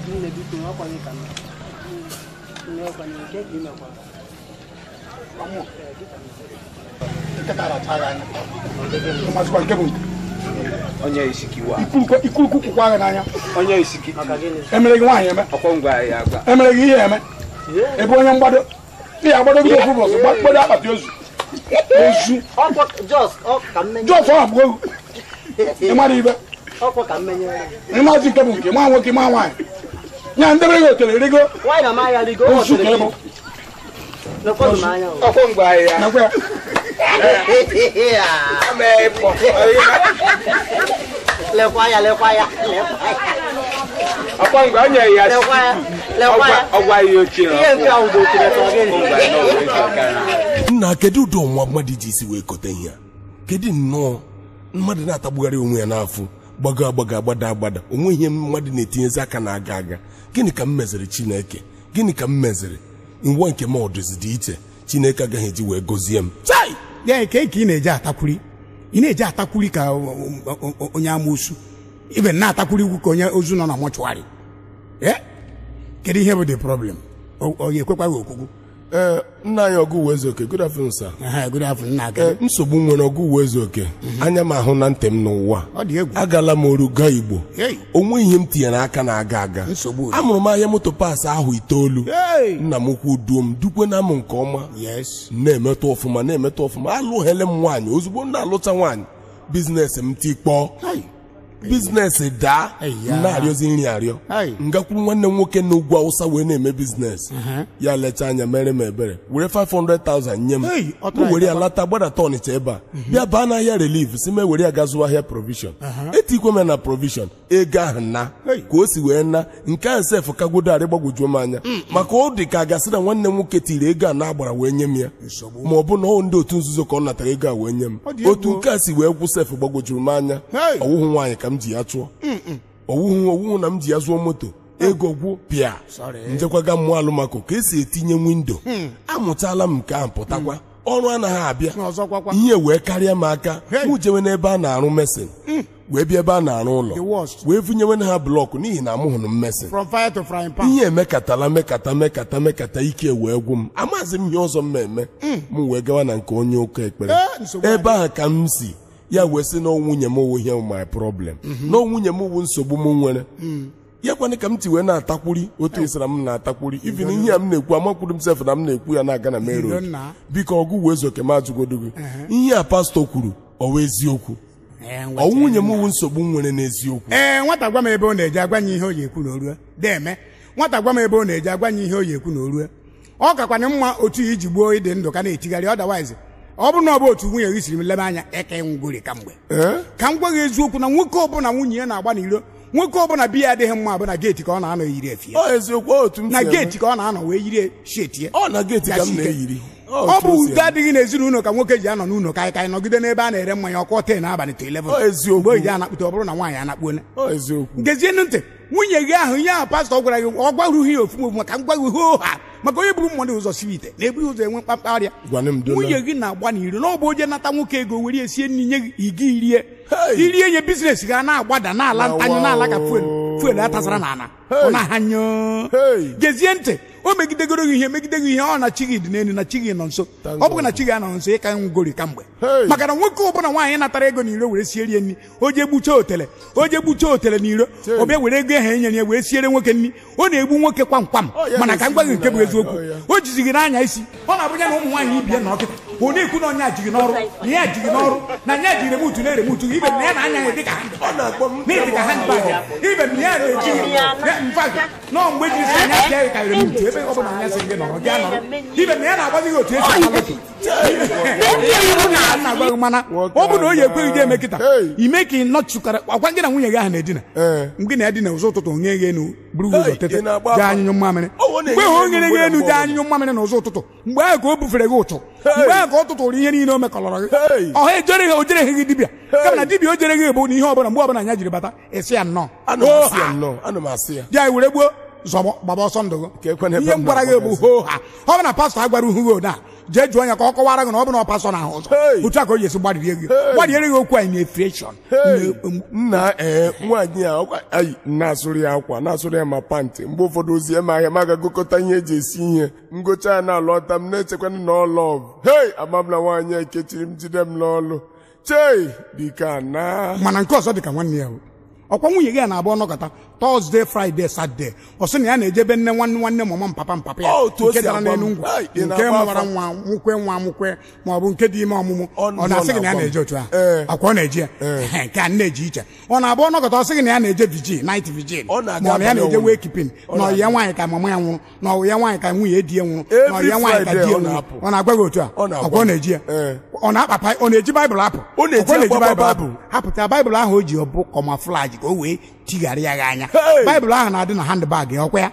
Nne biko ọkwanye ka nne ọkwanye nke ka imekwa. Onye isikiwa. Ikuruku kwukwa n'anya. Onye isiki. Emere gị nwaanyị eme. Ọkwọ ngwa ya agwa. Emere gị ihe eme. Ebe onye mgbado. Ndị agbado gị ofu ụbọchị gbado akpati ozu. Ozu. Ọkwọ jos ọ ka mmenye. Jos ọ abụọ egwu. Ị mara ibe. Ọkwọ ka mmenye. Ị maazị nke bụ nke ma nwoke ma nwaanyị. Nya ndebere gị otere rigo. Nwaanyị na ma ya rigo. Ozu ka ịbụ. Ọkwọ ngwa ya. Nakwa. Lekwa ya lekwa ya. Ọkwọ ngwa onye ya. Lekwa ya. Lekwa ya. Ọgwa ya ochie. Ihe nke ahụ bụ otere ka ọ gịnị? Nna kedu ụdị ọnwa mmadụ ji isi wee kote ihe a? Kedu nnọọ mmadụ na-atagbugharị onwe ya n'afọ gbago agbago agbada agbada onwe ihe mmadụ na-etinyezi aka na-aga aga? Gịnị ka m meziri Chineke? Gịnị ka m meziri? Ngwa nke m ọdụzi dị iche Chineke agaghị eji wee gọzie m. Chai! Ya ke ka ị na-eji atakwuri. Ị na-eji atakwuri ka onye amoosu. Ibe na-atakwuri ikwu ka onye ozu nọ na mọchụarị. Kedu ihe bụ the problem? Ọ ga-ekwekwa gị okwukwu? Nna anyị ọgụ uwe ezuoke, good afternoon sir. Good afternoon nna gị. Nsogbu nwere ọgụ uwe ezuoke. Anya m ahụ na ntị m n'ụwa. Ọ dị egwu. Agala m oru gaa Igbo. Onwe ihe m tinyere aka na-aga aga. Nsogbu. Amụrụ m ahịa moto pass ahụ 9. Nna m ukwu duo m dukwe na m nke ọma. Yes. Na-emetụ ọfụma na-emetụ ọfụma. Alụghele m nwaanyị ozugbo m na-alụcha nwaanyị. Biznes m tikpọọ. Biznes daa na-arịọzi nri arịọ. Ngakwuru nwanne m nwoke n'ugwu Awụsa wee na-eme biznes. Ya lecha anya mere m ebere were 500,000 nye m. M were ya lata gbadata Ọnịcha ebe a bịa baa n'ahịa relief si m ewere ya ga zụwa ahịa provision. Etikwe m na provision ego ahụ na ka o si wee na nke ahụ sef kagwodo arị gbagwojuo m anya maka ọ dị ka a gasị na nwanne m nwoke tiri ego a na-agbara wee nye m ya ma ọ bụ na ọ ndị otu nzuzo ka ọ natara ego a wee nye m. Otu nke a si wee gwụ sef gbagwojuru m anya. Ọwụhụ nwaanyị ka m ji ya chụọ ọwụhụ na m ji ya zụọ moto ego gwụ pịa njekwaga mmụọ alụmako ka esi etinye windo. Amụtala m nke ahụ pụtakwa ọrụ anaghị abịa ihe wee karịa m aka mụ jewe n'ebe a na-arụ mesin wee bịa ebe a na-arụ ụlọ wee vunyewe na ha blọkụ n'ihi na amụhụrụ m mesin. Ihe emekatala mekata mekata mekata ike wee gwụ m amaghịzi m ihe ọzọ m eme m wee gawa na nke onye ụka ekpere ebe ahụ ka m si ya wee sị na nwunye m wụ ihe my problem na nwunye m wụ nsogbu m nwere ya kwana ka m ti wee na-atakwuri otu ịsara m na-atakwuri even ihe a m na-ekwu amakwuru m sef na m na-ekwu ya na-aga na main road. Biko ọgụ wee zoke m ajụgodo gị ihe a pastọ kwuru ọ wụ eziokwu? Ọ nwunye m wụ nsogbu m nwere n'eziokwu? Ee, nwata gwa m ebe ọ na-eje agwa nye ihe o ji ekwu na orue deme. Nwata gwa m ebe ọ na-eje agwa nye ihe o ji ekwu na orue. Ọ kakwana mma otu iji gbuo ịdị ndụ ka na-etigharị otherwise ọ bụrụ na ọ bụ otu nwunye gị siri m lebe anya eke ngwuri ka mgbe ka m gwa gị eziokwu na nwoke ọbụla nwunye ya na-agba n'iro nwoke ọbụla bi ya adịghị mma bụ na geeti ka ọ na-anọ yiri efie na geeti ka ọ na-anọ wee yiri shetie ọ bụ udo adịghị n'ezinụlọ ka nwoke ji anọ n'ụlọ ka anyị nọgide n'ebe a na-ere mmanya ọkụ 10 n'abalị to 11 mgbe o ji anakpụta ọ bụrụ na nwaanyị anakpuone. Ngezienụ ntị nwunye gị ahụ ihe ahụ pastọ gwara gị ọ gwarughị ya ofu ofu maka m gwa gị hoo ha maka onye buru mmadụ ụzọ siri ite na-ebu ụzọ enwe mkpamkpa ọrịa. Nwunye gị na-agba n'iro na ọ bụ onye nata nwoke ego were esie nri nye gị iga irie irie nye biznes gị a na-agbada na-ala ntanyụ na-ala ka fuelu atasara n'ala ọ na-ahanyụ. Gezie ntị o megidegoro gị ihe megide gị ihe ọ na chi gị dị n'elu na chi gị nọ nso ọ bụghị na chi gị anọ nso ịka nwugori kamgbe maka na nwoke ọbụla nwaanyị natara ego n'iro were siere nri o jee gbuchaa otele o jee gbuchaa otele n'iro ọ bịa were ego ahụ enyere ya wee siere nwoke nri ọ na-egbu nwoke kwam kwam. Mana ka m gwa gị nke bụ eziokwu o jizi gị n'anya isi ọ na-abụnya na ụmụ nwaanyị ibie na ọkịta ọ na-ekwu na onye ajighị n'ọrụ na ya ajighị n'ọrụ na nya jiri remutu na-eremutu ibe na ya na-anya ya dịka dịka handbag ibe na ya na-ejighị mfa nọ mgbe jiri sị anya pịa ka remutu ebe ọ bụla anya sị gị nọrọ gị anọrọ ibe na ya na-agbazi gị otu esi alụtụ na-agwa gị mana ọ bụ na o yi ekweghị gị eme kịta ime ka ị nọchụkara akwa gị na nwunye gị ahụ na-edina mgbe na edina ụzọ ụtụtụ nye gị enu buru ụzọ tete jee anyụnyụ mmamịrị mgbe o nyere gị enu jee anyụnyụ mmamịrị n'ụzọ ụtụtụ mgbe ahụ ka o bufere gị ụchụ mgbe ahụ ka ọ tụtụrụ ihe niile o mekọrọ gị ọha ejereghị o jereghị gị dibịa kama na dibịa o jere gị bụ na ihe ọbụla mgbe ọbụla anya jiri bata esi ya nnọọ di anyị were gbuo zọgbọ gbaba ọsọ ndụ gị ihe m gwara gị bụ hoo ha ọ bụ na pastọ agwara uhu gị oda Jee jụọ ya ka ọ kọwara gị na ọ bụ na ọ pasọ na ahụ ụzọ. Otu a ka o ji esi gbarịrị gị. Gbarịrị gị okwu anyị na-efreshọn. Nna nwaanyị a ayi na-asụrụ ya akwa na-asụrụ ya ma pantị mgbe ụfọdụ ozi ya ma ahịa ma ga-agụkọta ihe eji esi ihe ngocha ya na-alọta m na-echekwana na ọlọv hei ama m na nwaanyị a ekechiri m jide m n'ọlụ chei biko na mana nke ọzọ dị ka nwanne ya ọkwa nwunye gị na-abụ ọnọkọta Thursday, Friday, Saturday ọ sị na ya na-ejebe nne nwanne nwanne mama mpapa mpapa ya nke dara n'elu ngwụ nke mụwara nwa nwukwe nwa nwukwe ma ọ bụ nke dị ime ọmụmụ ọ na-asị gị na ya na-eje otu ahụ akwa ọ na-eje ya nke a na-eje iche ọ na-abụ ọnọkọta ọ sị gị na ya na-eje vigil night vigil ma ọ na ya na-eje wake keeping na ọyị ya nwaanyị ka mama ya nwụrụ na ọyị ya nwaanyị ka nwunye di ya nwụrụ na ọyị ya nwaanyị ka di ya nwụrụ ọ na-agwa gị otu a akwa ọ na-eji ya ọ na-akpapa ọ na-eji baịbụl apụ ọ na-eji baịbụl apụ hapụta baịbụl ahụ o ji ọbụ kọmaflaj ka o wee tigharịa ya anya baịbụl ahụ na-adị na handbag ọkwa ya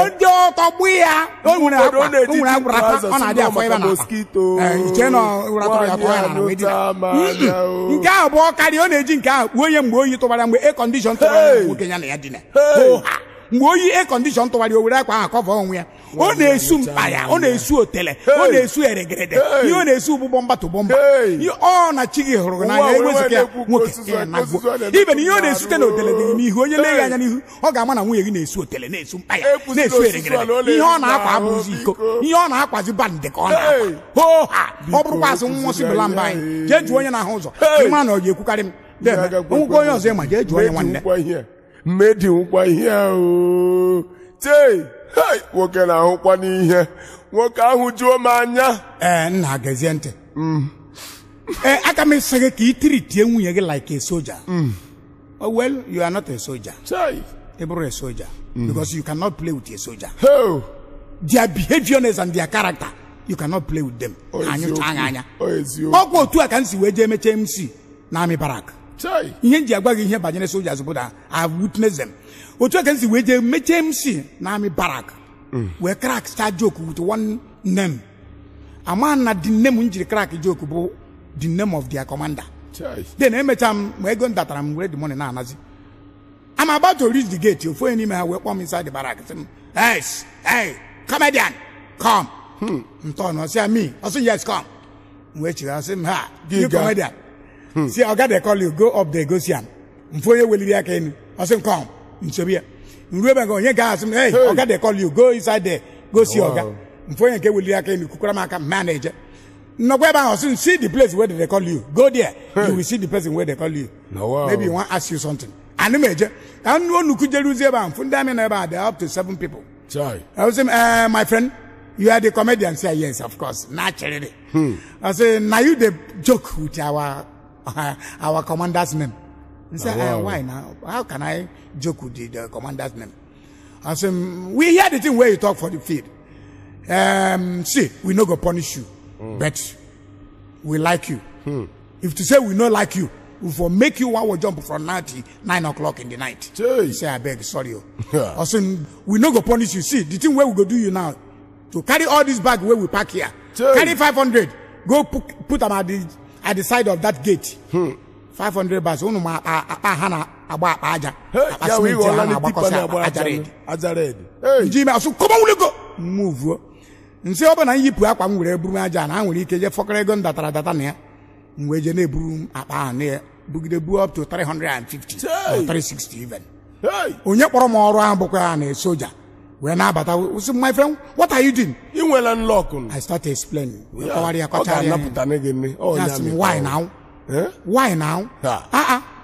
onye ọtọgbu ya o nwere akwa o nwere agwụrata ọ na-adị afọ ebe na iche na ụratụrụ ya tụọ ya na wee dina nke ahụ bụ ọkarịa ọ na-eji nke ahụ kpuo onye mgbe oyi tụbara mgbe air condition tụbara ya nwoke ya na ya dina mgbe oyi air condition tụbara o were akwa ahụ kọva onwe ya ọ na-esu mkpa ya ọ na-esu otele ọ na-esu eregerede ihe ọ na-esu bụ bọmba to bọmba ọ na chi gị hụrụ gị n'anya ewezụga ya nwoke ibe na ihe ọ na-esute na otele dị n'ihu onye lee ya anya n'ihu ọ ga-ama na nwunye gị na-esu otele na-esu mkpa ya na-esu eregerede ihe ọ na-akwa abụghịzi iko ihe ọ na-akwazi bandị ka ọ na-akwa hoo ha ọ bụrụkwa asị nwụsị bụla mba anyị jee jụọ onye na-ahụ ụzọ ịma na ọ ga-ekwukarị m onwekwa onye ọzọ ịma jee jụọ onye nwanne mmedi nkwa ihe ahụ tei nwoke na-ahụkwa n'ihe nwoke ahụ juo m anya. Ee nna gezie ntị ee aka m ịsị gị ka ị tiritie nwunye gị like a soldier. Oh, well, you are not a soldier. Ị bụrụ a soldier because you cannot play with a soldier. Their behavior and their character, you cannot play with them. Anyụcha anya anya ọkwa otu a ka m si wee jee mechie MC na Army Barrack. Ihe nji agwa gị ihe banyere soldiers bụ na I have witnessed them. Otu aka nsi wee jee mechie MC na Army Barrack wee crack star joke with one name. Ama na the name m jiri crack joke bụ the name of their commander. Then emecha m ma ego m datara m were the money na-anazi. I'm about to reach the gate. Ofu onye n'ime ha wee kpọọ m inside the barrack sị m, yes, hey, comedian, come. Ntọ ọ sị me, ọ sị yes, come. M wee chigha sị m ha, you comedian. See, Oga dey call you, go up there, go see am. Mfo onye weliri aka enu, ọ sị m come, nsobi ya. Nruo ebe nke onye ga-asị m, hey, Oga dey call you, go inside there, go see Oga. Mfo onye nke weliri aka enu, kukwara m aka, mma na-eje. Nnọkwa ebe ahụ, ọ sị m, see the place where they call you, go there, you will see the person where they call you. Maybe he wan ask you something. Ana m eje, ka nnu onukwu jeruzie ebe ahụ, mfu ndị amị nọ ebe ahụ, they are up to 7 people. I was saying, my friend, you are the comedian. Say, yes, of course, naturally. I say, now you the joke with our commander's name. He said, why now? How can I joke with the commander's name? I said, we hear the thing where you talk for the field. See, we no go punish you, but we like you. If to say we no like you, we for make you one will jump from 9 o'clock in the night. He said, I beg, sorry. I said, we no go punish you. See, the thing where we go do you now, to carry all this bag where we park here, carry 500, go put them at the side of that gate. 500 bags. Unu ma akpa ha na agba akpa aja. Akpa cement ha na agbakọsị aja red. Nji me asụ come on, we go. Move. Nsi ọ bụ na nyipụ akwa m were buru aja na ha nwere ike je fọkọrọ ego m datara data na ya. M wee je na-eburu akpa ahụ na ya bugide buo up to 350 or 360 even. Onye kpọrọ m ọrụ ahụ bụkwa ya na soja wee na-abata sị, my friend, what are you doing? Ị nwela nlọkụ. I start explaining. Wee kọwara ya kọchara ya. Why now? Why now?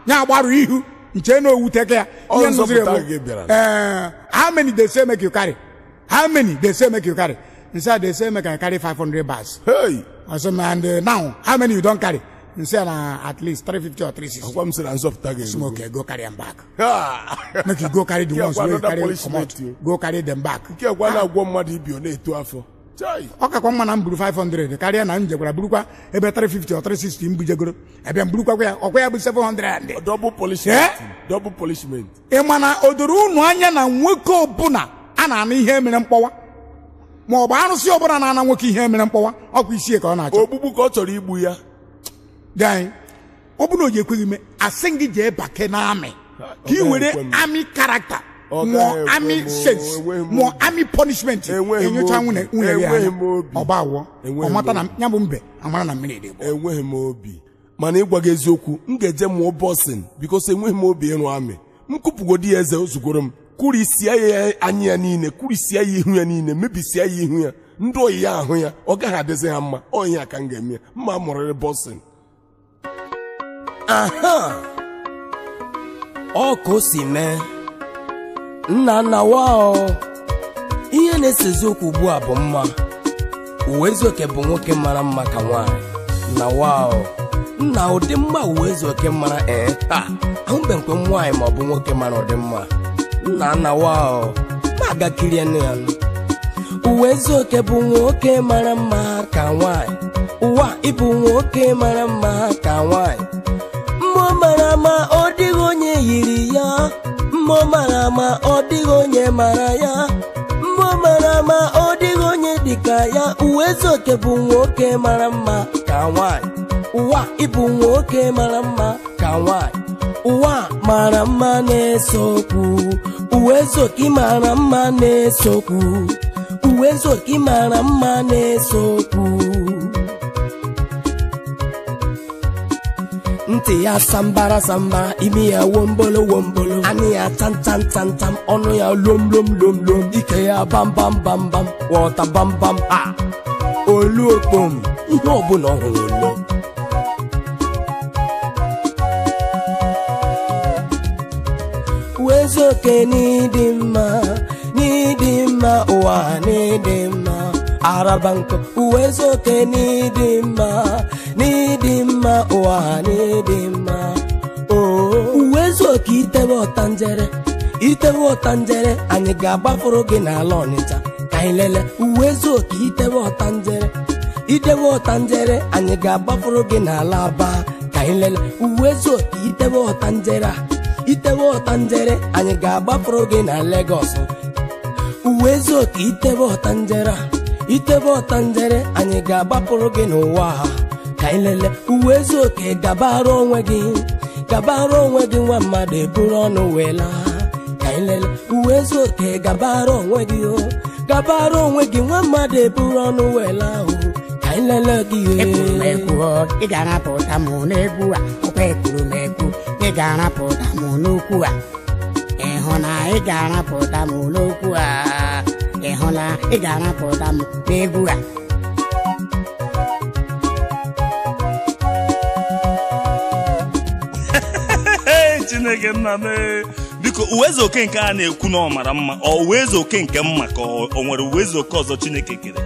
Ya agbarụ ihu nche na owute ya. Ihe nụziri bụ how many they say make you carry? How many they say make you carry? Inside they say make I carry 500 bars. Hey. I say, and now how many you don't carry? Inside at least 350 or 360. Ọkwa m sị na nzọpụta gị. Smoke, go carry them back. Make you go carry the ones wey you carry comot. Go carry them back. Nke gwa na-agwọ mmadụ ibi ọ na-eto afọ. Ọ kakwa mma na m buru 500 karịa na m jekwara burukwa ebe 350 or 360 m bujegoro. Ebe m burukwakwa ya ọkwa ya bụ 700. Double punishment. Double punishment. Ị ma na o doro unu anya na nwoke ọbụla a na-ana ihe mere mkpọwa ma ọ bụ arụsị ọbụla na-ana nwoke ihe mere mkpọwa ọkwa isi ka ọ na-achọ. Ogbugbu ka ọ chọrọ igbu ya. Dị anyị ọ bụrụ na o ji ekweghị ime asị gị jee bake na amị ka ị were amị karakta Ọ mụọ gaghị ekwe army m, sense, enweghị m mụọ obi. army punishment. Enweghị m Enyocha obi. nwunye nwunye gị Enweghị anya, m obi. ọgba awọ, Enweghị ọ m mata na obi. ya bụ mbe amara na mmiri dị gbọ. Enweghị m obi, mana ịgwa gị eziokwu, m ga-eje mụọ boxing because enweghị m obi ịrụ army. M kụpụgodi ya eze ozugoro m, kụrisia ya anya ya niile, kụrisia ya ihu ya niile, mebisia ya ihu ya, ndị oyi ya ahụ ya, ọ gaghị adịzi ha mma. Ọ ihe a ka m ga-eme ya. Mma mụrịrị boxing. Aha, ọ ka o si mee nna nna wa o. Ihe na-esezi okwu ugbu a bụ mma. Uwezuoke bụ nwoke mara mma ka nwaanyị na wa o. Nna, ụdị mma Uwezuoke mara, ee, ha ahụbeghị m nwaanyị ma ọ bụ nwoke mara ụdị mma nna nna wa o. Ma aga kirie nne ya nụ. Uwezuoke bụ nwoke mara mma ka nwaanyị. Ụwa ịbụ nwoke mara mma ka nwaanyị. Mmụọ mara ama, ọ dịghị onye yiri ya. Mmụọ mara ama, ọ dịghị onye mara ya. Mmụọ mara ama, ọ dịghị onye dịka ya. Uwezuoke bụ nwoke mara mma ka nwaanyị. Ụwa ịbụ nwoke mara mma ka nwaanyị. Ụwa mara mma na-ese okwu. Uwezuoke mara mma na-ese okwu. Uwezuoke mara mma na-ese okwu. Ntị ya sambara sambara, imi ya wombolo wombolo, anị ya tam tam tam tam, ọnụ ya lom lom lom lom, ike ya bam bam bam bam, wọta bam bam, ha olu okpom, ihe ọbụla ọ hụrụ olo. Uwezuoke n'ịdị mma, n'ịdị mma, ụwa n'ịdị mma, araba nkụ. Uwezuoke n'ịdị mma, n'ịdị mma, ụwa n'ịdị mma. Oo, Uwezuoke, itewe ọtanjere, itewe ọtanjere, anyị ga-agbafuru gị n'ala Ọnịcha ka anyị lele. Uwezuoke, itewe ọtanjere, idewe ọtanjere, anyị ga-agbafuru gị n'ala Aba ka anyị lele. Uwezuoke, itewe ọtanjere a, itewe ọtanjere, anyị ga-agbafuru gị na Legọs. Uwezuoke, itewe ọtanjere a, itebe ọtanjere, anyị ga-agbapụrụ gị n'ụwa a ka anyị lele. Uwezuoke, gabara onwe gị, gabara onwe gị, nwa mmadụ eburu ọnụ wee laa ka anyị lele. Uwezuoke, gabara onwe gị, o gabara onwe gị, nwa mmadụ eburu ọnụ wee laa o, ka anyị lele gị. Ekwuru m ekwu, ị ga-arapụta m n'egwu a. Ọkwa ekwuru m ekwu, ị ga-arapụta m n'okwu a. Ị hụ na ị ga-arapụta m n'okwu a? Ị hụ na ị ga-arapụta m n'egwu a? Ee, Chineke nna m ee. Biko, Uwezuoke nke a na-ekwu na ọ mara mma, ọ Uwezuoke nke mma ka ọ nwere Uwezuoke ọzọ Chineke kere?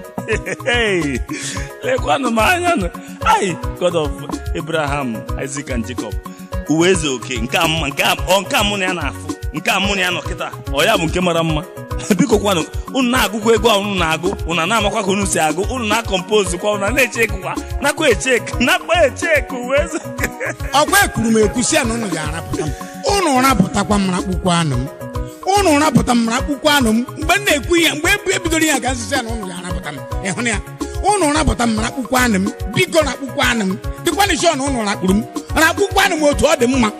Lekwanụ m anya nụ. Ai, God of Abraham, Isaac and Jacob, Uwezuoke nke a mma, nke a ọ nke a mụ na ya na-afụ, nke a mụ na ya nọ kịta, ọ ya bụ nke mara mma. Biko kwanụ, unu na-agụkwa egwu a unu na-agụ, unu na-amakwa ka unu si agụ, unu na-akọmpozu kwa, unu na-echekwa, nakwa echek, nakwa echek Uwezuoke. Ọkwa ekwuru m ekwu si ya na unu ga-arapụta m. Unu rapụtakwa m, rakpukwa anụ m. Unu rapụta m, rakpukwa anụ m. Mgbe m na-ekwu ihe, mgbe ebidoro ihe ka nsisi ya na unu ga-arapụta m, ịhụ na ya? Unu rapụta m, rakpukwa anụ m. Biko, rakpukwa anụ m. Dịkwanụ shọ na unu rakpuru m, rakpukwa anụ m otu ọ dị mma.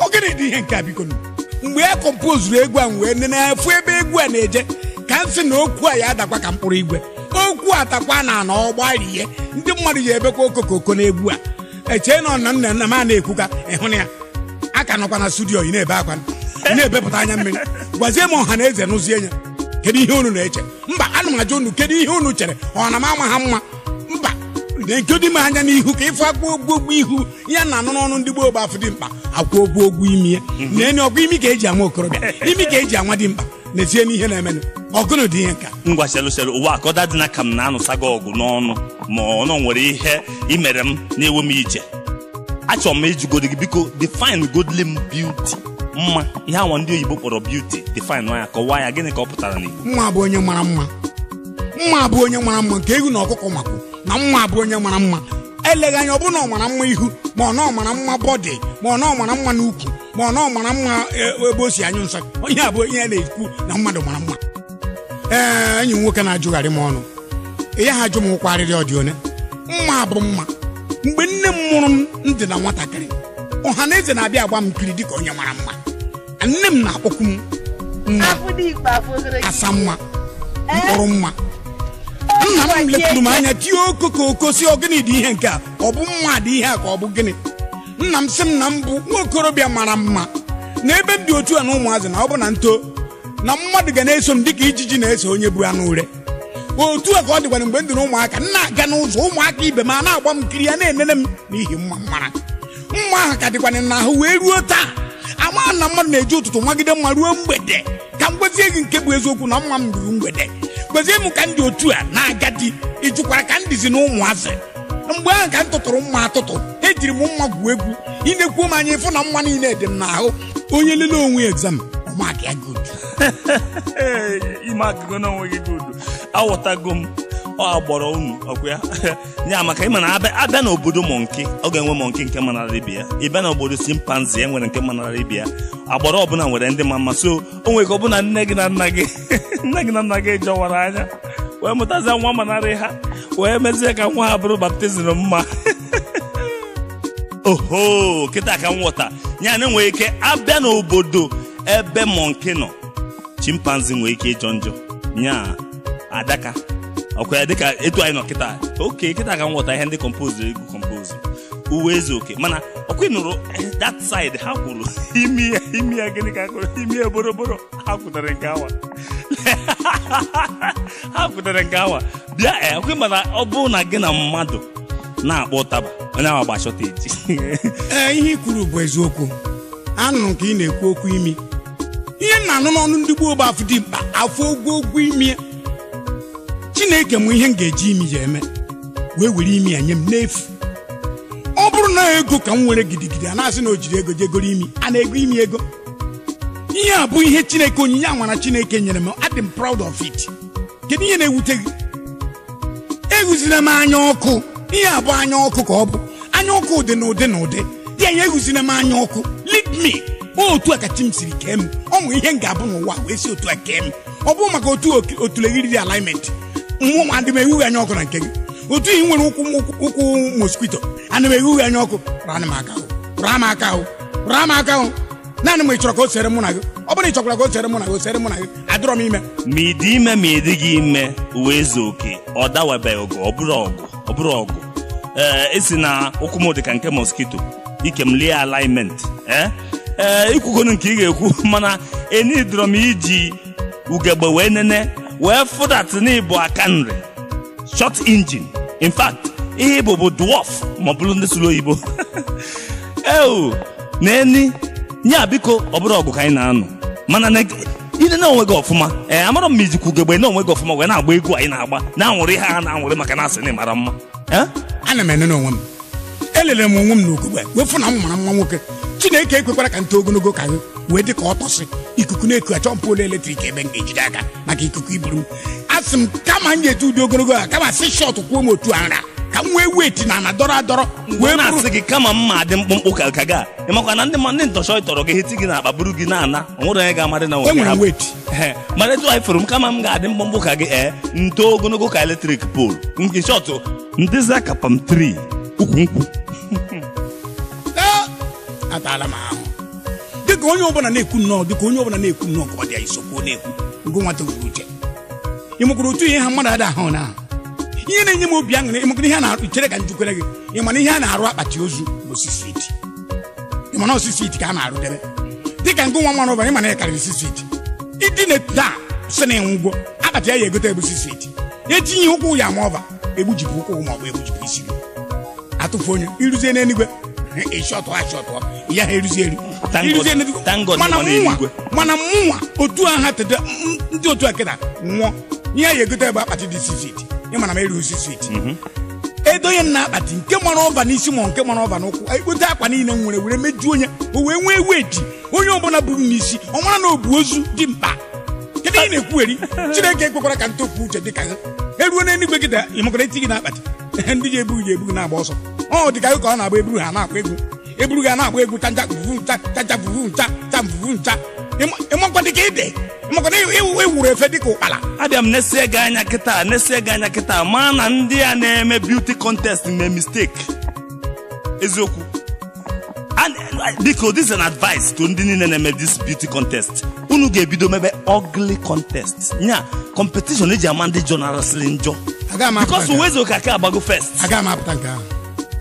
Ogene dị ihe nke a, biko nụ. Mgbe e kọmpozuru egwu a, m wee nene efu ebe egwu a na-eje, ka m sị na okwu a ya adakwa ka mkpụrụ igwe. Okwu atakwa na ana ọgbarie, ndị mmadụ ya ebekwa okokoko n'egwu a. Echee na ọna nna nna m a na-ekwuka, ịhụ na ya a ka nọkwa na studio, ị na-ebe akwa, ị na-ebepụta anya mmiri. Gwazie m, ọha na eze nụzie ya, kedu ihe unu na-eche? Mba, ana m ajụ unu, kedu ihe unu chere? Ọ na m ama ha mma? Mba, na-ekodi m anya n'ihu ka ịfụ akpụ ogbu ihu ya na anụ n'ọnụ ndị gboo gbafụ dị mkpa akwụ ogbu ogbu imi ya na enyi ọgwụ imi ka eji ama okorobịa, imi ka eji anwa dị mkpa n'ezie n'ihe na-emenụ ọgụnụ dị ihe nka. Ngwa, chelu chelu, ụwa akọda dị na ka m na-anụsa gị ọgụ n'ọnụ, ma ọ nọ nwere ihe i mere m na-ewe m iche. Achọrọ m ijugodi gị, biko, define godly beauty, mma, ihe awa ndị oyibo kpọrọ beauty. Define ya, kọwaa ya, gịnị ka ọ pụtara n'Igbo? Mma bụ onye mara mma. Mma bụ onye mara mma nke ewu na ọkụkọ makwu na mma bụ onye mara mma. Eleghị anya, ọ bụ na ọ mara mma ihu, ma ọ na ọ mara mma body, ma ọ na ọ mara mma n'ukwu, ma ọ na ọ mara mma ebe o si anyụ nsọ. Onye a bụ ihe a na-ekwu na mmadụ mara mma. Ee, enyi m nwoke na-ajụgharị m ọnụ ya, ha ajụ m ụkwa arịrị ọ dị one. Mma bụ mma. Mgbe nne m mụrụ m, m dị na nwatakịrị, ọha na eze na-abịa agba m nkiri dịka onye mara mma. Nne m na-akpọkwu m. Mma asa mma mkpụrụ mma nna m lepụrụ m anya tie okokoko si ogịnị dị ihe nke a ọ bụ mma dị ihe a ka ọ bụ gịnị nna m sị m na m bụ nwa okorobịa mara mma na ebe m dị otu a na ụmụazị na ọ bụ na nto na mmadụ ga na-eso m dịka ijiji na-eso onye bụ anụ ure otu a ka ọ dịkwana mgbe m dị na ụmụaka m na-aga n'ụzọ ụmụaka ibe m a na-agba m nkiri ya na-enene m n'ihi mma mara mma ahụ ka dịkwana n'ahụ wee ruo taa ama na mmadụ na-eji ụtụtụ magide mma ruo mgbede ka m gwezie gị nke bụ eziokwu na mma m ruru mgbede gwezie m ka m dị otu a na-agadi ịjụkwara ka m dịzi na ụmụazị mgbe ahụ ka m tụtụrụ mma atụtụ ejiri m mma gwuo egwu inekwuo m anya ịfụ na mma niile dị m n'ahụ onye lele onwe exam ọmaka ya good. Ime akụkọ na onwe gị good aghọtago m ọ agbọrọ unu ọkwa ya ya maka ịma na abịa n'obodo mọnki ọ ga-enwe mọnki nke manara ibe ya ịbịa n'obodo chimpanzee e nwere nke manara ibe ya agbọrọ ọbụla nwere ndị ma mma so o nwere ka ọbụna nne gị na nna gị nne gị na nna gị jọwara anya wee mụtazie nwa manarị ha wee mezie ka nwa ha bụrụ baptizim mma oho kịta ka m ghọta ya na enwere ike abịa n'obodo ebe mọnki nọ chimpanzee nwere ike ịjọ njọ nya adaka ọkwa ya dịka etu anyị nọ kịta oke kịta ka m ghọta ihe ndị kompozu egwu kompozu uwe eze oke mana ọkwa ị nụrụ that side ha kwuru imi ya gịnị ka kwuru imi ya boroboro ha kwutere nke awa ha kwutere nke awa bịa ọkwa mana ọ bụrụ na gị na mmadụ na-akpọ ụtaba onye ahụ agba shọteji. Ee, ihe i kwuru bụ eziokwu. Anụrụ ka ị na-ekwu okwu imi. Ihe m na-anụ n'ọnụ ndị gboo bụ afụ dị mkpa afụ ogwogwo imi. Chineke mụ ihe m ga-eji imi ya eme wee were imi ya nye m n'efu. Ọ bụrụ na ego ka m nwere gidigidi a na-asị na o jiri ego jegoro imi a na-ego imi ego. Ihe a bụ ihe Chineke onyinye anwara Chineke nyere m, adị m proud of it. Kedu ihe na-ewute gị? Eguzina m anya ọkụ. Ihe a bụ anya ọkụ ka ọ bụ anya ọkụ dị n'ụdị n'ụdị dị anya eguzina m anya ọkụ. Lead me. Otu a ka chi m siri kee m ọ mụ ihe m ga-abụ n'ụwa wee si otu a kee m. Ọ bụ maka otu otulegiriri alignment mmụọ adị m ewughị anya ọkụ na nke gị. Otu ị nwere ụkwụ mosquito ana m ewughị anya ọkụ. Raa m aka raa m aka raa m aka naanị m ị chọrọ ka o sere mụ na gị. Ọ bụrụ ị chọkwara ka o sere mụ na gị o sere mụ na gị adịrọ m ime. Ma ị dị ime ma ị dịghị ime uwe eze oke ọ dawabeghị ọgụ ọ bụrụ ọgụ ọ bụrụ ọgụ. Ee, esi na ụkwụ m dị ka nke mosquito ike m lie alignment. Ee ikwugonu nke ị ga-ekwu mana enidoro m iji ugegbe wee nene wee fụdat n'ịbụ aka nri short engine. In fact ihe ịbụ bụ dwarf ma ọ bụrụ ndị sụrụ oyibo. Eo na-eni nya biko ọ bụrụ ọgụ ka anyị na-anọ mana ine na onwe gị ọfụma. Ee, amara m ijikwa ugegbe na onwe gị ọfụma wee na-agba egwu anyị na-agba na-anwụrụ ihe ha na-anwụrụ maka na asị na mara mma. Ana m enene onwe m, elele m onwe m n'ugegbe wee fụ na m mara mma nwoke. Chineke ekwekwara ka nto ogologo ka gị wee dị ka ọ tọsị ikuku na-eku achọ mpụ ole eletrik ebe m ga-ejide aka maka ikuku iburu m. Asị m kama m ga-eji ụdị ogologo a kama sị shọt kwuo m otu a nra ka m wee weti na ana dọrọ adọrọ wee na-asị gị kama mma dị mkpụmkpụ ka ka ga ịmakwa na ndị ntọchọ tọrọ gị heti gị n'akpa buru gị na-ana o nwere onye ga-amarị na enwere m weti. Mana etu anyị fụrụ m kama m ga-adị mkpụmkpụ ka gị nto ogologo ka eletrik poolu nke shọtụ ndịza kapam 3 ukwu nkwụ. Ataala m ahụ dịka onye ọbụla na-ekwu nnọọ dịka onye ọbụla na-ekwu nnọọ ka ọ dị ya isokwu na-ekwu ngụ nwata nwere uche. Ị mụkwara otu ihe ha mmadụ ada ahụ na ihe na-enye m obi aṅụrị. Ị mụkwara ihe a na-arụ chere ka njukwere gị. Ị mana ihe a na-arụ akpati ozu bụ sisiti. Ị mana osisiti ka a na-arụ debe dịka ngụ nwa mmanụ ụbara. Ị mana ya karịrị sisiti ịdị na taa sị na ịnwụgwọ akpati ya ya egote bụ sisiti etinye ụkwụ ya ma ọba egbujipụ ụkwụ ma ọ bụ egbujipụ isi gị atụfu onye iruzie n'eluigwe ya ha eruzi eru. Mana mụnwa otu aha tete ndị otu a kịta nwụọ ihe ya egote bụ akpati dị sisiti. Ị mana m erughị sisiti edonye m na akpati nke mara ọba n'isi ma nke mara ọba n'ụkwụ ekpote akwa niile m nwere were mejuo onye o wee nwee weji onye ọbụla buru m n'isi ọ mara na ọ bụ ozu dị mkpa. Kedu ihe na-ekwugheri? Chineke ekwekwara ka ntopụ uche dị ka gị eruo n'eluigwe kịta ị makwara eti gị na akpati ndị ji ebughị ebughị na-agba ọsọ. Ọ dị ka ka ọ na-agba eburu ha na-agba egwu eburu ga na-agba egwu tanja vuvu ncha tanja vuvu ncha cha vuvu ncha. Ịmakwa dị ka ide ịmakwa na ewuru efe dị ka ụkpala. Abịa m nesie gị anya kịta nesie gị anya kịta ma na ndị a na-eme beauty contest mee mistake. Eziokwu And biko, this is an advice to ndị niile na-eme this beauty contest. Unu ga-ebido mebe ugly contest, nya competition eji ama ndị jọnarasịrị njọ. Aga m apụta because nke ahụ. Uwezuoke aka agbago first. Aga m apụta nke ahụ.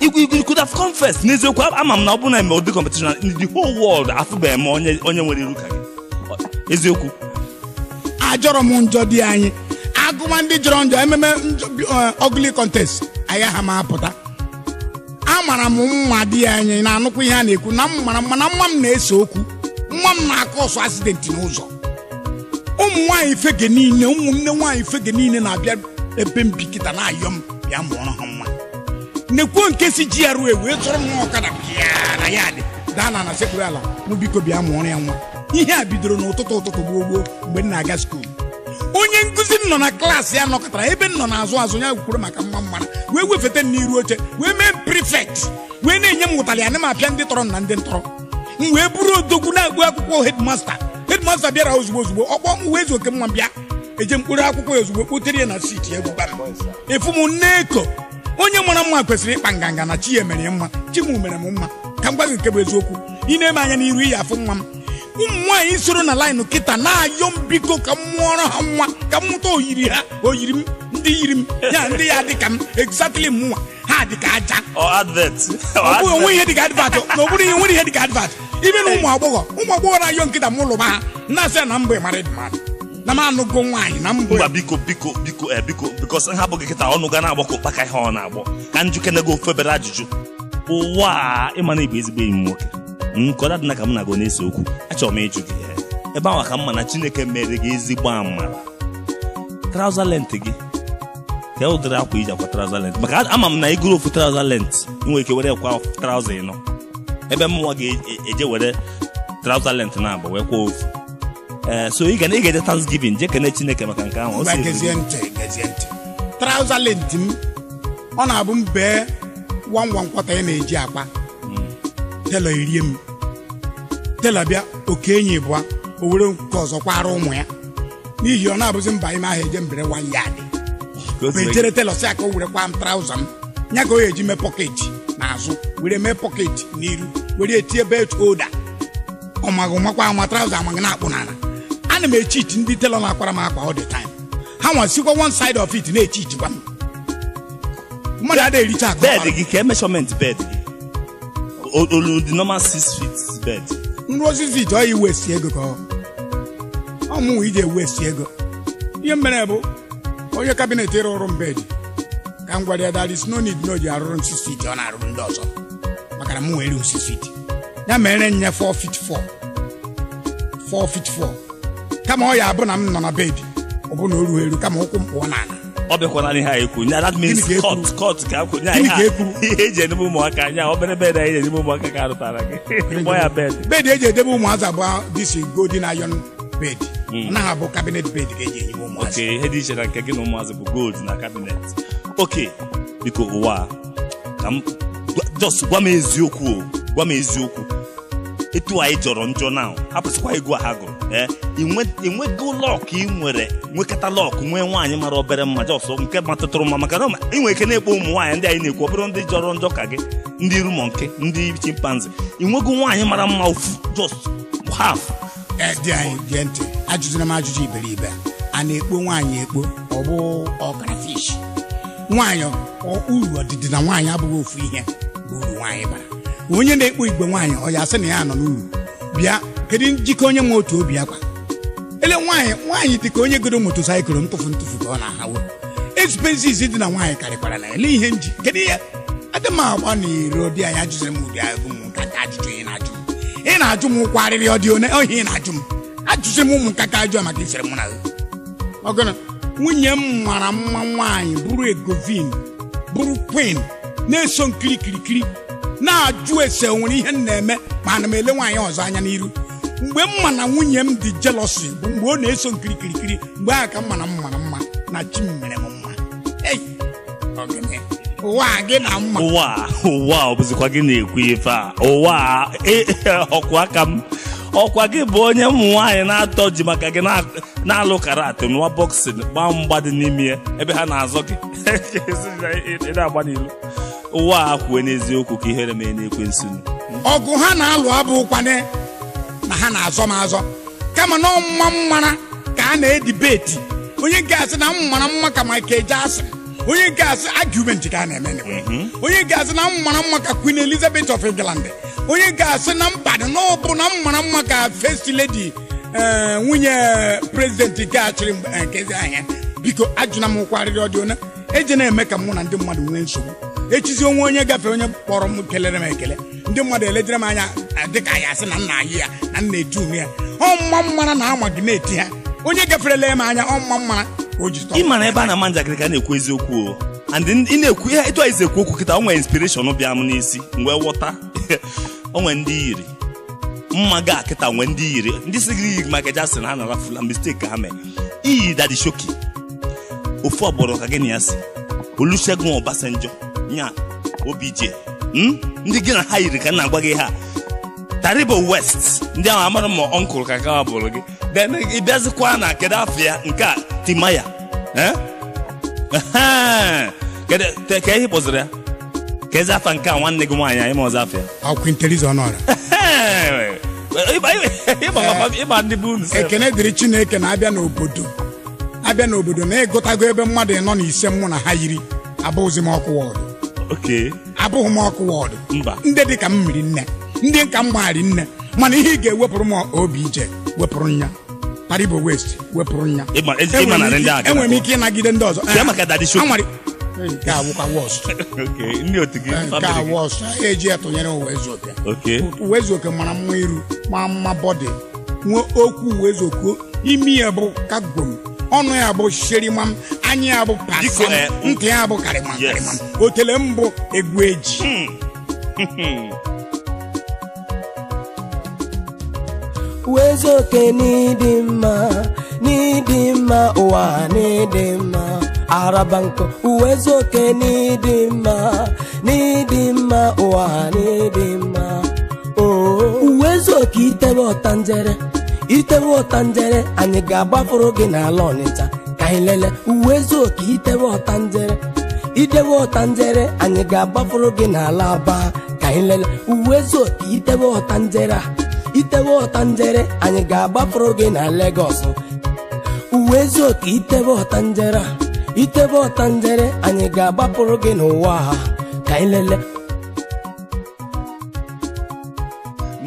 You could have come first. N'eziokwu, ama m na ọ bụrụ na eme ụdị competition in the whole world, afụbeghị m onye nwere iru ka gị. Eziokwu. Ajọrọ m njọ dị anyị agụma ndị jọrọ njọ ememe ugly contest agaghị m apụta. Amara m mma dị anyị na-anụkwa ihe a na-ekwu na m mara mma na mma m na-ese okwu, mma m na-akọ ọsọ accident n'ụzọ. Ụmụ nwaanyị fege niile, ụmụnne nwaanyị fege niile na-abịa ebe m bi kịta na-ayọ m bịa mụọrọ ha nwa. Nekwuo nke si GRA wee zụrụ m ọkada bịa na ya dị daa na na sekpuru ala mụ biko bịa mụọrọ ya nwa. Ihe a bidoro n'ụtụtụ ụtụtụ gboo gboo mgbe m na-aga skuul. Onye nkụzi m nọ na klaasị ya nọkọtara ebe m nọ n'azụ azụ ya kwuru maka mma mmara wee wefete m n'iru oche wee mee m prefect wee na-enye m ụtalị ana m apịa ndị tọrọ m na ndị ntọrọ m wee bụrụ odogwu na-agụ akwụkwọ. Headmaster bịara ozugbo ozugbo ọkpọ m Uwezuoke mma bịa eje mkpụrụ akwụkwọ ya ozugbo kpotere ya na siti ya gbugba m efu m nne-eko. Onye mara mma kwesịrị ịkpa nganga na chi ya mere ya mma, chi m mere m mma. Ka m gwa gị nke bụ eziokwu, ị na-eme anya n'iru iyi afụ nwa m. Ụmụ nwaanyị soro na laịnụ kịta na-ayọ m biko ka m mụọrọ ha nwa, ka m mụta oyiri ha, oyiri m, ndị yiri m ya, ndị ya dị ka m exactly m nwa ha dị ka aja. Ọ advert. Ọ bụghị onwe ihe dị ka advert, na ọ bụrụ ihe nwere ihe dị ka advert. Ibe na ụmụ agbọghọ na-ayọ nkịta m lụba ha na-asị ya na mbụ married man na m anụgo nwaanyị na mbụ. Mba, biko biko biko biko, because nha abụghị kịta ọnụ ga na-agbakọ ụkpaka ihe ọ na-agbọ ka njikenego ofebere ajụjụ ụwa a. Ịma na ịbụ ezigbo enyi m nwoke nke ọ dị ka m na-agụ na-ese okwu, achọrọ m ịjụ gị ebe ahụ ka m ma na Chineke mere gị ezigbo amara. Trouser length gị ka ụdịrị akwa iji akwa trouser length, maka ama m na ịgụrụ ofu trouser length ị nwere ike were kwa trouser ịnọ ebe mụnwa ga-eje were trouser length na-abụ wee kwa ofu. So ị ga-eje Thanksgiving jee kene Chineke maka nke ahụ. Gezie ntị, gezie ntị. Trouser length m ọ na-abụ m bee 1.25 ị na-eji akpa tela erie m tela bịa oke enyi bụa o were nke ọzọ kwara ụmụ ya n'ihi ọ na-abụzi mba ime ahụ eje mbere 1 yard ejere tela sị aka o were kwa m trauza m nya ka o eji mee pọketi n'azụ were mee pọketi n'iru were etinye belt holder ọ maghị makwa ama trauza amaghị na-akpụ n'ala. Ana m echiti ndị tela na-akwara m akwa all the time, ha nwasikwa one side of it na-echitikwa m. Mmadụ adịghị ericha akụ bed gị ka measurement bed gị olu the normal 6 feet bed nru osisi ite ọ yi westi ego ka ọ mụ ije westi ego. Ihe mere bụ onye kabinet ịrụrụ m bed ka m gwara ya there is no need na o ji arụrụ m 6 feet ọ na-arụrụ ndị ọzọ maka na m nwere 6 feet ya mere nye 4 feet 4 4 feet 4 kama ọ ya abụ na m nọ na bed ọ bụ na o ruo eru kama ụkwụ m pụọ n'ala. Ọ bịakwara n'ihe anyị kwuru nya that means cut ka akwụ nya ihe eji edebe ụmụaka nya obere bed anyị edebe ụmụaka ka arụtara gị kpọọ ya bed. Bed eji edebe ụmụazị abụọ this golden iron bed anaghị abụ cabinet bed ka eji enye ụmụazị. Okay, ihe dị iche na nke gị na ụmụazị bụ gold na cabinet. Okay, biko ụwa ka m just gwa m eziokwu, gwa m eziokwu etu anyị jọrọ njọ na hapụsịkwa egwu a ha gụrụ. Inwego lọk ị nwere nwekọta lọk nwee nwaanyị mara obere mma jọsọ nke matụtụrụ mma maka na ị nwere ike na-ekpo ụmụ nwaanyị ndị anyị na-ekwu ọ bụrụ ndị jọrọ njọ ka gị ndị rumonke ndị chimpanzee. Inwego nwaanyị mara mma ofu just half. Dị anyị gee ntị, ajụzina m ajụjụ iberibe a na-ekpo nwaanyị ekpo ọ bụ ọkara fish nwaanyị uru ọdịdị na nwaanyị abụghị ofu ihe bụ uru nwaanyị bara. Onye na-ekpo igwe nwaanyị ọ ya sị na ya nọ n'uru bịa kedu njikọ onye nwe otu obi akwa ele nwaanyị nwaanyị dị ka onye goro motosaịkụl ntụfu ntụfu ka ọ na-ahawo expenses dị na nwaanyị karịkwara na ele ihe nji kedu ihe adị m agba na iro dị anyị ajụziri m ụdị agụ m nka ka ajụjụ ị na-ajụ m ị na-ajụ m ụkwụ arịrị ọ dị one ohi ị na-ajụ m ajụziri m ụmụ nka ka ajụ maka isere mụ na gị ọgụnụ. Nwunye m mara mma nwaanyị bụrụ egovin bụrụ queen na-eso nkiri kirikiri na-ajụ ese nwere ihe m na-eme ma ana m ele nwaanyị ọzọ anya n'iru. Mgbe m ma na nwunye m dị jealousy bụ mgbe ọ na-eso nkiri kirikiri mgbe ahụ ka m ma na m mara mma na chi m mere m mma. Ụwa gị na mma ụwa ọ bụzikwa gị na-ekwu ife a ụwa ọkwa aka m ọkwa gị bụ onye ụmụ nwaanyị na-atọ ji maka gị na-alụ karate nwa boxing gbaa mgba dị n'ime ya ebe ha na-azọ gị ị na-agba n'ilu. Ụwa a kwuo n'eziokwu ka ihere mee n'ekwensu. Ọgụ ha na-alụ abụkwane na ha na-azọ m azọ, kama na ọmụma mmara ka a na-edibeti. Onye nke asị na m mara mma ka Michael Jackson, onye nke asị argument ka a na-eme anyway. Onye nke asị na m mara mma ka Queen Elizabeth of England, onye nke asị na mba na ọ bụ na m mara mma ka First Lady, nwunye president nke a chịrị nke ezi ahịa. Biko ajụna m ụkwarịrị ọdị one eji na-eme ka mụ na ndị mmadụ nwee nsogbu. Echizi onwe onye gafee, onye kpọrọ m kelere m ekele, ndị mmadụ elejere m anya dịka ya asị na nna ayị ya na nna etu ume ya. Ọ mma mmara na ama gị na-eti ha, onye gaferela m anya ọ mma mmara ka o ji tọọ. Ị ma na ebe a na-ama njakịrị ka a na-ekwu eziokwu o. And ị na-ekwu ihe etu anyị si ekwu okwu kịta, o nwere inspiration bịa m n'isi mgbe ghọta. O nwere ndị yiri mma ga kịta, nwee ndị yiri ndị si gị yiri Michael Jackson, ha nara fula mistake ka ha mee iyi Daddy Showkey. Ofu agbụrụ ka gị na ya si Olusegun Obasanjo nya OBJ, ndị gị na ha yiri ka m na-agwa gị ha Taribo West, ndị ahụ amara m ọnkụl ka ka bụrụ gị. Then ị bịazikwa na kedu afọ ya nke a Timaya, kedu ka ihe kpọziri ya ka ezi afa nke a nwanne gị nwaanyị anyị ma ọzọ afọ ya Queen Theresa Ọnụọra. Ịgba ndị bụ unu sef. Ekene dịrị Chineke na abịa n'obodo, abịa n'obodo na ịgụtago ebe mmadụ nọ na ise mụ na ha yiri, abụghịzi m ọkụ wọdụ. Abụghị m ọkụ wọdụ. Mba. Ndị dị ka m mmiri nne, ndị nka m gbaghari nne, mana ihe ị ga-ewepụrụ m OBJ, wepụrụ nya Taribo West, wepụrụ nya. Enwere m ike ịnagide ndị ọzọ. Bịa maka Daddy Showkey. Nke a wụkwa worst. Ndị otu gị, Nke a worst. Eji ya tụnyere Uwezuoke. Uwezuoke mara mma iru, ma mma bọdị, nwee okwu Uwezuoke, imi ya bụ kagom, ọnụ ya bụ sherimam, anya ya bụ pasam, ntị ya bụ karịmam karịmam, otele mbụ egwu eji. Uwezuoke n'ịdị mma, n'ịdị mma, ụwa n'ịdị mma, araba nkụ. Uwezuoke n'ịdị mma, n'ịdị mma, ụwa n'ịdị mma. Uwezuoke itewe ọtanjere, itewe ọtanjere, anyị ga-agbafuru gị n'ala Ọnịcha ka anyị lele. Uwezuoke itewe ọtanjere, itewe ọtanjere, anyị ga-agbafuru gị n'ala Aba ka anyị lele. Uwezuoke itewe ọtanjere a, itewe ọtanjere, anyị ga-agbafuru gị na Lagos. Uwezuoke itewe ọtanjere a, itewe ọtanjere, anyị ga-agbapụrụ gị n'ụwa a ka anyị lele.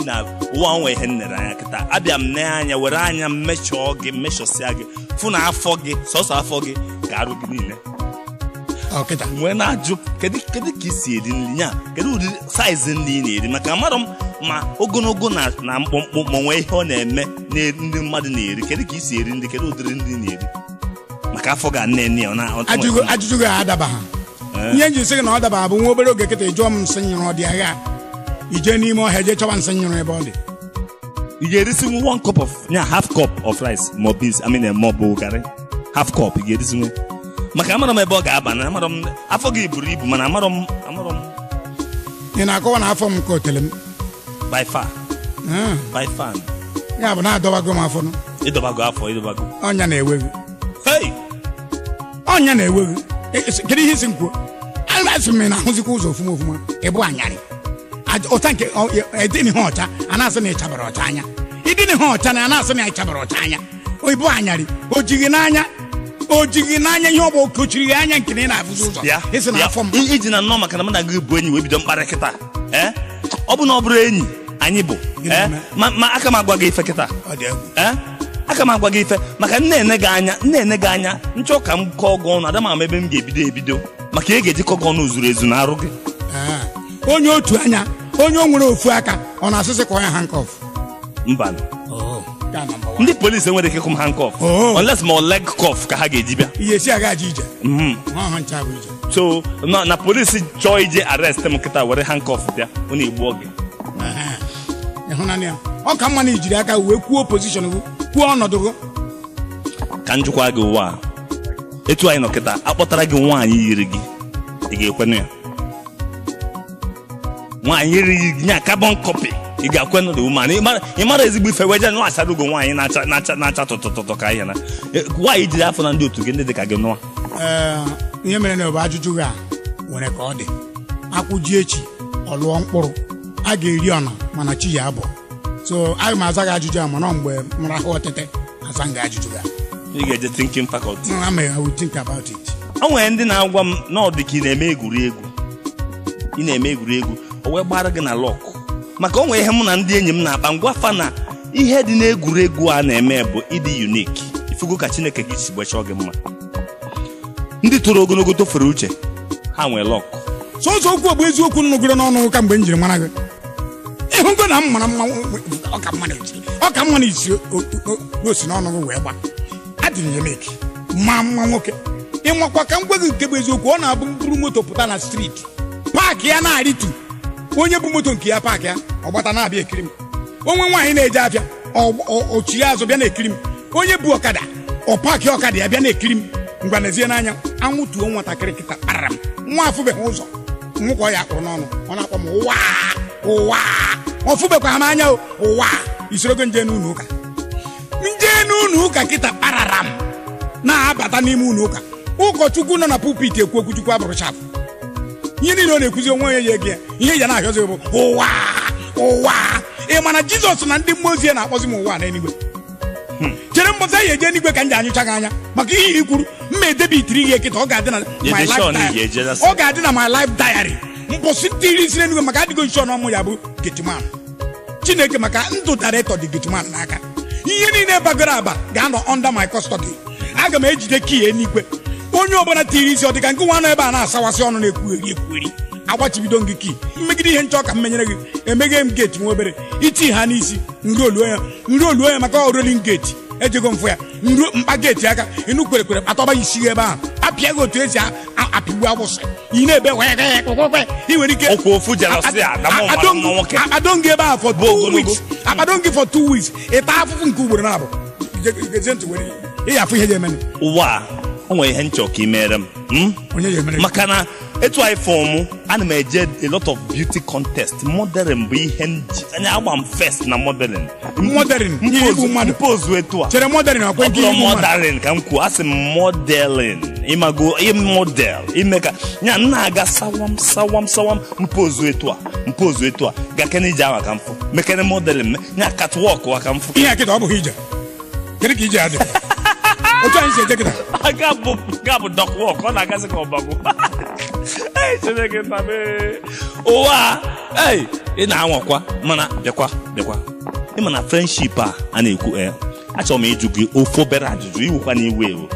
Na ụwa nwe ihe nnere anya kịta, abịa m n'anya were anya m mechọọ gị, mechọsịa gị, fụ na afọ gị sọsọ afọ gị ga-arụ gị niile. Nwee na-ajụ kedu ka ị si eri nri ya, kedu ụdị saizi nri ị na-eri, maka amarọ m ma ogologo na mkpụmkpụ ma nwee ihe ọ na-eme ndị mmadụ na-eri. Kedu ka ị si eri nri, kedu ụdịrị nri ị na-eri, maka afọ ga nne nne ya na ajụjụ ga-adaba ha. Ihe nji sị gị na ọ daba bụ nwa obere oge kịta ịjụọ m nsị nyụrụ ọ dị agha, ije n'ime ọhịa jee chọwa nsị nyụrụ ebe ọ dị. Ị ga-erisinwu 1 cup of nya half cup of rice ma ọ beans, I mean ma ọ bụ garị half cup ị ga-erisinwu, maka amara m ebe ọ ga-aba na amara m afọ gị buru ibu, mana amara m Ị na-akọwa na afọ m ka otele m by far. By far. Ya bụ na adọbago m afọ. Ịdọbago afọ, ịdọbago. Ọnya na-ewe gị. Hey! Ọnya na-ewe gị. Kedu ihe isi m kwuo? Asị m na ahụzikwa ụzọ ofuma ofuma, ị bụ anyarị. Ọcha nke ịdịnị ha ọcha, a na-asị na ịchabara ọcha anya. Ịdịnị ha ọcha na a na-asị na ịchabara ọcha anya. Ị bụ anyarị, o jighị n'anya, o jighị n'anya ihe ọ bụ kochiri gị anya nke na ị na-afụzi ụzọ. Isi na afọ m. Iji na nnọọ maka na mụ na gị bụ enyi wee bido mkparị kịta. Ọ bụ na ọ bụrụ enyi anyị bụ, ma aka m agwa gị ife kịta. Aka m agwa gị ife maka nne gị anya, nne gị anya, nchọ ka m kọọ gị ọnụ, ada m ama ebe m ga-ebido ebido, maka ị ga-eji kọ gị ọnụ zuru ezu na arụ gị. Onye otu anya, onye o nwere ofu aka, ọ na-asịsị ka onye handcuff. Mba. Ndị polisi enwere ike ịkụ m handcuff unless ma ọ leg cuff ka ha ga-eji bịa. Ihe si aga aja ije. So na polisi chọọ ije arrest m kịta were handcuff bịa, ọ na-egbu oge. Ịhụnanya ọ ka mma na ijiri aka wee kwuo position gị, kwuo ọnọdụ gị. Ka m jụkwa gị ụwa etu anyị nọ kịta, akpọtara gị nwaanyị yiri gị, ị ga-ekwenụ ya? Nwaanyị yiri gị nya carbon copy, ị ga-akwenụ the woman? Ị mara ezigbo ife wee jee nụ achara ugo nwaanyị na-acha tụtụtụtụ ka ihe na nwaanyị jiri afọ na ndị otu gị ndị dị ka gị nụọ. Ihe mere na ọ bụ ajụjụ gị a nwere ka ọ dị. Akwụji echi ọ lụọ mkpụrụ, A ga-eri ọna mana chi ya abụ. So aga m aza gị ajụjụ a, mana mgbe m rahụ ọtịtị aza m gị ajụjụ gị. Ị ga-eje thinking faculty. No, I will think about it. O nwere ndị na-agwa m na ọ dị ka ị na-eme egwuregwu, ị na-eme egwuregwu, o wee gbara gị na lọk. Maka o nwere ihe mụ na ndị enyi m na-akpa ngwa fa na ihe dị n'egwuregwu a na-eme bụ ịdị unique. Ifugo ka Chineke gị si gbechọọ gị mma. Ndị toro ogologo tofere uche ha nwee lọk. Sọsọ okwu bụ eziokwu nnụgoro n'ọnụ ka mgbe m jiri mara gị. Ịhụgo na m mara mma, ọka mma na isi osi n'ọnụ gị wee gba. Adị m unique, ma mma nwoke. Ịnwakwa ka m gwa gị nke bụ eziokwu, ọ na-abụ mkpụrụ moto pụta na streeti paakị ya na-arịtu, onye bụ moto nke ya paakị ya ọ gbata na-abịa ekiri m. Onwe nwaanyị na-eje afịa ochi ya azụ bịa na-ekiri m. Onye bụ ọkada ọ paakị ọkada ya bịa na-ekiri m. Ngwa n'ezie n'anya anwụ tuo nwatakịrị kịta kparara m, nwa afụbeghị ụzọ nwụkọ ya akpụrụ n'ọnụ, ọ na-akpọ m ụwa ụwa, ọ fụbekwa m anya ụwa. Isorogo nje n'ụlọ ụka, nje n'ụlọ ụka kịta kparara m na-abata n'ime ụlọ ụka. Ụkọchukwu nọ na pulpit ekwu okwu Chukwu abụrụ chafụ. Ihe niile ọ na-ekwuzi onwe onye ya ego ya, ihe ya na-ahịọzi bụ ụwa ụwa. Ị ma na Jizọs na ndị mmụọ ozi ya na-akpọzi m ụwa n'eluigwe. Chere mbọsị ya eje n'igwe ka m ji anyụcha gị anya maka ihe i kwuru. Mma edebe itiri gị ekịta, ọ ga-adị na my life, ọ ga-adị na my life diary. Mbọsị tiri isi n'eluigwe maka adịgo nshọ n'ọmụ ya bụ getiman Chineke, maka ndụ dairektọ dị getiman n'aka. Ihe niile bagoro aba ga-anọ under my custody. Aga m ejide kii eluigwe. Onye ọbụla tiri isi ọ dị ka nke nwa nọ ebe a na-asawasị ọnụ na-ekwugheri ekwugheri, agbachibido gị kii mmegide ihe nchọ ka m menyere gị. Emeghe m geeti nwa obere iti ha n'isi, nri oluo ya maka rolling geeti ejego mfụ ya nru mkpa geeti aka ịnụ kwere kwere kpatọba isi gị ebe ahụ apịa gị otu esi apịgbu agbụsị ị na-ebe wee ị nwere ike akpado gị ebe ahụ for 2 weeks, akpado gị for 2 weeks, ịta afụfụ nke ugboro na-abụ ị ya afụ ihe ga-eme ụwa. O nwere ihe nchọ ka ị mere m maka na etu anyị fọm ana m eje a lot of beauty contest. Modeling bụ ihe m ji anya agba m first na modeling. Modeling ihe igbu mmadụ mpozu etu a chere modeling akwa nke igbu mmadụ modeling ka m kwuo, asị m modeling ịmago model ime ka nya m na-aga sawam sawam sawam mpozu etu a mpozu etu a gakene ije awa ka m fụ mekene modeling nya catwalk wa ka m fụ. Ihe akịta ọ bụghị ije, kedu ka ije adị otu anyị si eje kịta? Ga bụ dọk wọk, ọ na-agasị ka ọbagwo. Ei Chineke nna m ụwa ei ị na-anwakwa mana bịakwa bịakwa. Ịma na friendship a na-ekwu achọrọ m ịjụ gị ofu obere ajụjụ, iwukwa na iwu ewu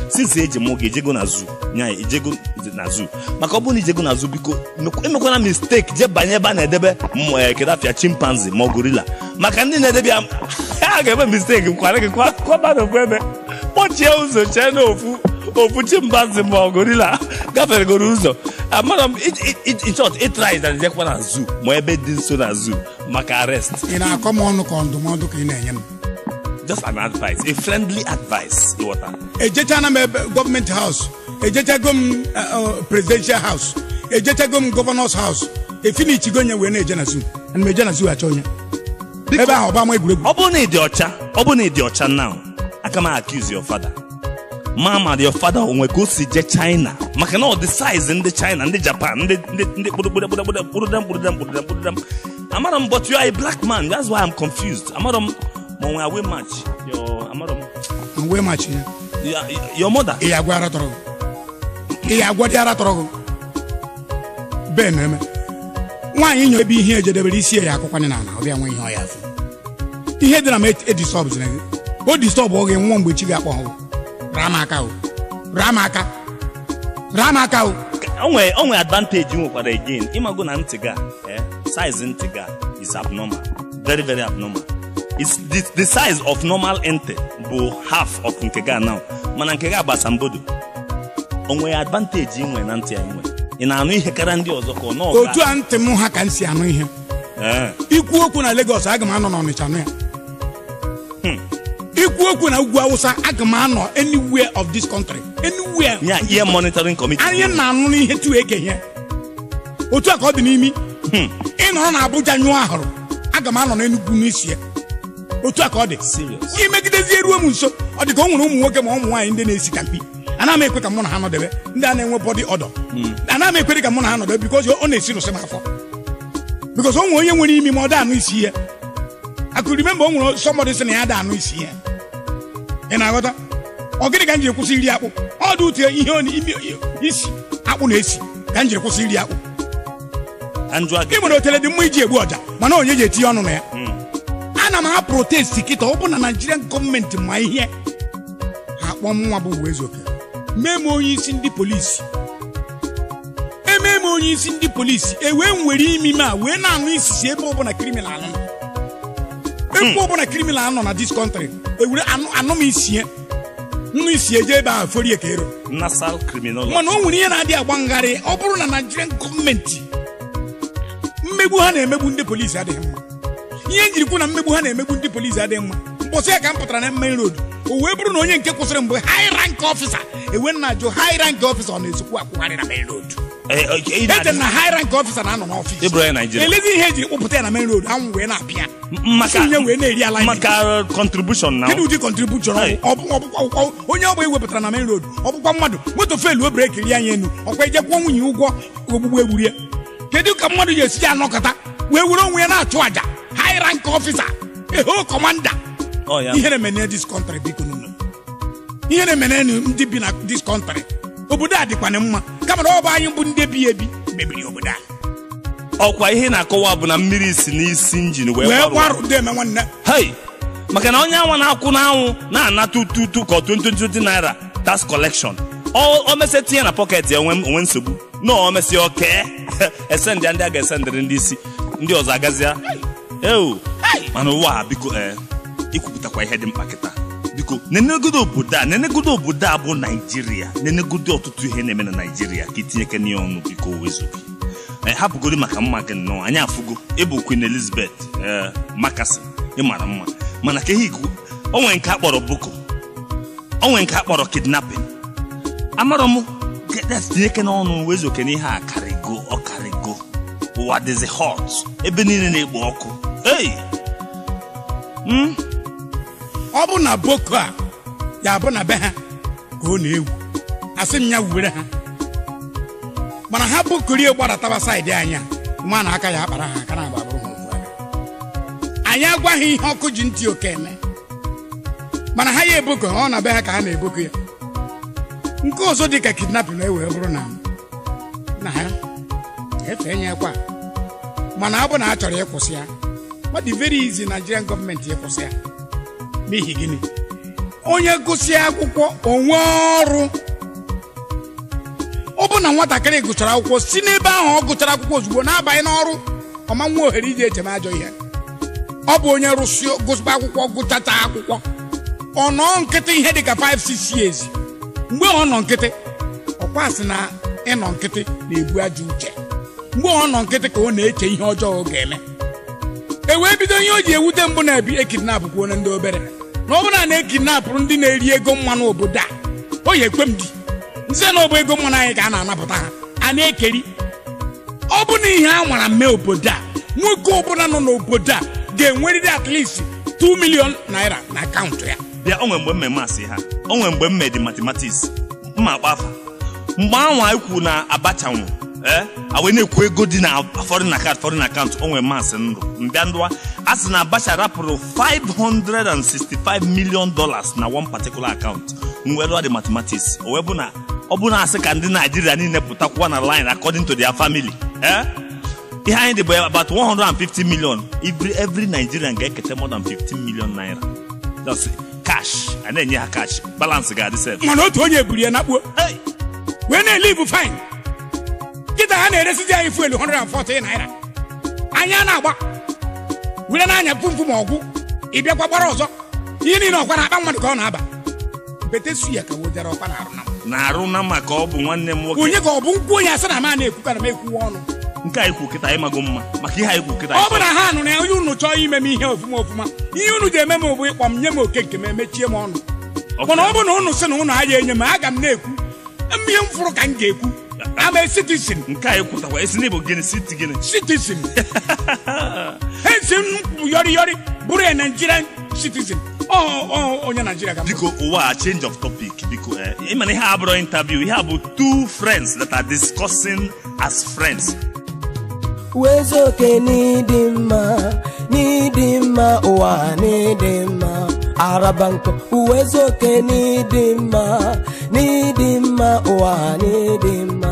since eji mụ gị ejego na zoo nya ejego na zoo, maka ọ bụrụ na ijego na zoo biko emekwana mistake jee banye ebe a na-edebe kedafia chimpanzee ma ọ gorilla, maka ndị na-edebe ya ha ga-eme mistake kwara gị kwaba n'ofu ebe kpọchie ụzọ chee na ofu chimpanzee ma ọ gorilla gafere goro ụzọ. Amara m in short ịtrai na jekwa na zoo ma ebe dị nso na zoo maka arrest. Ị na-akọ m ọnụ ka ndụmọdụ ka ị na-enye m? Just an advice, a friendly advice. Ịghọta? Ejechana m ebe gọọmenti house, ejechago m presidential house, ejechago m gọvanọs house, efinichigo nye wee na-eje na zoo. Ana m eje na zoo achọ onye ebe ahụ ọba ama egwuregwu. Ọ bụrụ na ị dị ọcha, ọ bụrụ na ị dị ọcha now, aka m accuse your father. Mama, your father onwe ka o si je China, maka na ọ dị size ndị China, ndị Japan, ndị kpụrụkpụrụkpụrụdam. Amara m, but you are a black man, that's why I'm confused. Amara m ma onwe awe match your amara m nwe match ya your mother. Ị agwa ara tọrọ gị, ị agwa dị ara tọrọ gị ben eme nwaanyị nyo ebe ihe ejedebere isi ya akwụkwanye na ala ọ bịa nwe ihe ọ ya afụ. Ihe dị na m edistọb ziri gị, o distọb ọ gị nwụọ mgbe chi ga-akpọ hụ. Raa m aka o, raa m aka, raa m aka o. O nwere advantage nwekwara again. Ịmago na ntị ga size ntị ga is abnormal, very very abnormal. It's the size of normal ntị bụ half of nke ga now, mana nke ga gbasambodo. O nwere advantage inwe na ntị ya inwe. Ị na-anụ ihe karịa ndị ọzọ ka ọ nọ. Otu a ntị m ha ka m si anụ ihe. Ikwu okwu na Lagos aga m anọ n'Ọnịcha nụ ya. Ikwu okwu na ugwu Awụsa aga m anọ anywhere of this country, anywhere. Yeah, ear monitoring committee. Anyị na-anụ n'ihe tu eke ihe. Otu a ka ọ dị n'imi. Ị nọrọ na Abuja nyụọ ahụrụ, aga m anọ n'Enugwu n'isi ya. Otu a ka ọ dị. Imegidezie ruo m nso, ọ dị ka o nwere ụmụ nwoke ma ụmụ nwaanyị ndị na-esi ka mkpi. Ana m ekwe ka mụ na ha nọdebe, ndị a na-enwe body odor. Ana m ekwere ka mụ na ha nọdebe because ọ na-esi rụsị m afọ. Because o nwere onye nwere imi ma ọ da anụ isi ihe. I could remember o nwere somebody sị na ya da anụ isi ihe. Ị na-aghọta? Ọ gịnị ka m jiri kwụsị iri akpụ? Ọ dị ụtụ ihe imi isi akpụ na-esi ka m jiri kwụsị iri akpụ. Ị nwere otele dị mma iji egbu ọja mana onye ji etinye ọnụ na ya. Ana m a protest kịta ọ bụ na Nigerian gọọmenti ma ihe ha kpọọ nwa bụ Uwaezuoke mee m onye isi ndị polisi. Emee m onye isi ndị polisi ewee nwere imi m a wee na-anụ isisi ebe ọbụla criminal nọ. Ebe ọbụla criminal nọ na this country ewere anụ m isie nnu isi eje ebe ahụ forie ka ero. Nasal criminology. Mana o nwere ihe na-adị agba ngharị ọ bụrụ na Nigerian gọọmenti mmegbu ha na-emegbu ndị polisi adịghị mma. Ihe njirikwu na mmegbu ha na-emegbu ndị polisi adịghị mma. Mbọsị ya ka m pụtara na main road o wee bụrụ na onye nke kwụsịrị mgbe high rank officer ewe nna ajụ high rank officer ọ na-esokwu akwụgharị na main road. Eche na high rank officer na-anọ n'ọfịs. Elezi ihe ejiri kpụpụta ya na main road anwụ wee na-apịa maka wee na-eri ala maka contribution na kedu ụdị contribution onye ọgba ewepụtara na main road ọ bụkwa mmadụ moto felu breki ri anya enu ọkwa ejekwuo nwunye ụgwọ ogbugbu egburu ya. Kedu ka mmadụ ga-esi ya anọkọta wee were onwe ya na-achụ àjà high rank officer eho commander? Ihe na-eme na this country biko nunu. Ihe na-eme na ndị bi na this country obodo a dịkwana mma kama na ọ bụ anyị bụ ndị bi ebi mebiri obodo a. Ọkwa ihe na-akọwa bụ na mmiri si n'isi injin wee gbarụ ndị eme nwanne. Hey, maka na onye anwa na-akwụ n'anwụ na-ana tututu ka 20 naira tax collection o mesị tinye na pocket ya onwe nsogbu na o mesị oke esendị ndị a ga-esendịrị ndị isi ndị ọzọ agazịa. Ew, mana ụwa biko ikwupụtakwa ihe dị mkpa kịta biko nenegodo obodo a nenegodo obodo a bụ Naijiria nenegodo ọtụtụ ihe na-eme na Naijiria ka itinyeke n'ihe ọnụ biko Uwaezuoke. Hapụgoro maka mma gị nnọọ anyị afụgo ịbụ Queen Elizabeth makasị ịmara mma mana ka ihe ikwu o nwere nke a kpọrọ boko o nwere nke a kpọrọ kidnapping amarọ m tinyeke n'ọnụ Uwaezuoke n'ihe a karịgo ọkarịgo ụwa dịzi hot ebe niile na-ekpo ọkụ. Ei, ọ bụ na boko a ya bụ na be ha ka ọ na-ewu asị m ya wuwere ha mana ha bokorie gbadataba saịdị anya ma na aka ya akpara ha aka na agba bụrụ ha ofu aka. Anyị agwaghị ihe ọkụ ji ntị oke eme mana ha ya eboko ọ na be ha ka ha na-eboko ya. Nke ọzọ dị ka kidnapping ewee bụrụ na ha efe nyekwa mana ọ bụ na a chọrọ ịkwụsị ya ọ dị very easy Nigerian gọọmenti ịkwụsị ya. N'ihi gịnị? Onye gụsị akwụkwọ onwe ọrụ. Ọ bụ na nwatakịrị gụchara akwụkwọ si n'ebe ahụ ọ gụchara akwụkwọ ozugbo na-abanye n'ọrụ ọma nwa ohere iji eche m ajọ ihe. Ọ bụ onye rụsị gụsịba akwụkwọ gụchacha akwụkwọ ọ nọ nkịtị ihe dịka 5-6 years. Mgbe ọ nọ nkịtị ọkwa sị na ịnọ nkịtị na-ebu ajọ uche. Mgbe ọ nọ nkịtị ka ọ na-eche ihe ọjọọ ọ ga-eme. E wee bido ihe o ji ewute mbụ na-ebi ekidnapụ kwuo na ndị obere na ọ bụrụ na na-ekidnapụrụ ndị na-eri ego mmanụ obodo a o yi ekwe m di nze na ọ bụ ego mmanụ anyị ka a na-anapụta ha a na-ekeri. Ọ bụ na ihe a nwara mee obodo a nwoke ọbụla nọ n'obodo a ga-enwerịrị at least 2 million naira na akaụntụ ya. Bịa o nwere mgbe mmemme asị ha o nwere mgbe mme dị mathematics mma akpa afa mgbe anwa ikwu na Abacha nwụ a wee na-ekwu ego dị na foreign account o nwere masị ndụ mbịa ndụa a sị na Abacha rapụrụ $565 million na one particular account. Mwere dị mathematics o wee bụ na ọ bụ na asị ka ndị Naijiria niile pụtakwa na line according to their family ihe anyị dị bụ about 150 million every Nigerian ga-eketa more than 15 million naira just cash a na-enye ha cash balance ga-adị sef. Mana otu onye eburu ya nakpuo wee na-elive fine. Kịta ha na-eresizi anyị fuelu 140 naira anyị a na-agba were n'anya pumpu ma ọgwụ ị bịakwa gbara ọzọ ihe niile ọkwa na akpa mmadụ ka ọ na-aba betesu ya ka wojara ọkwa na arụ na arụ na maka ọ bụ nwanne m nwoke onye ka ọ bụ nkwụ onye asị na ma na-ekwu ka na m ekwuwe ọnụ nke anyị kwu kịta ịmago mma maka ihe anyị kwu kịta. Ọ bụ na ha nụrụ ya onye unu chọọ ime m ihe ofuma ofuma ihe unu ji eme m bụ ịkpọ m nye m oke nke m emechie m ọnụ mana ọ bụ na unu sị na unu agaghị enye m aga m na-ekwu ihe m fụrụ ka m ga-ekwu. I'm a citizen. Nke anyị kwutakwa esi na ịbụ gịnị city gịnị citizen. Esi m yọrị yọrị bụrụ a Nigerian citizen. Onye Nigeria ka m. Biko ụwa change of topic biko ịma na ihe abụrụ interview ihe a bụ two friends that are discussing as friends. Uwezuoke n'ịdị mma, n'ịdị mma, ụwa n'ịdị mma. Araba nkọ. Uwezuoke n'ịdị mma, n'ịdị mma, ụwa n'ịdị mma.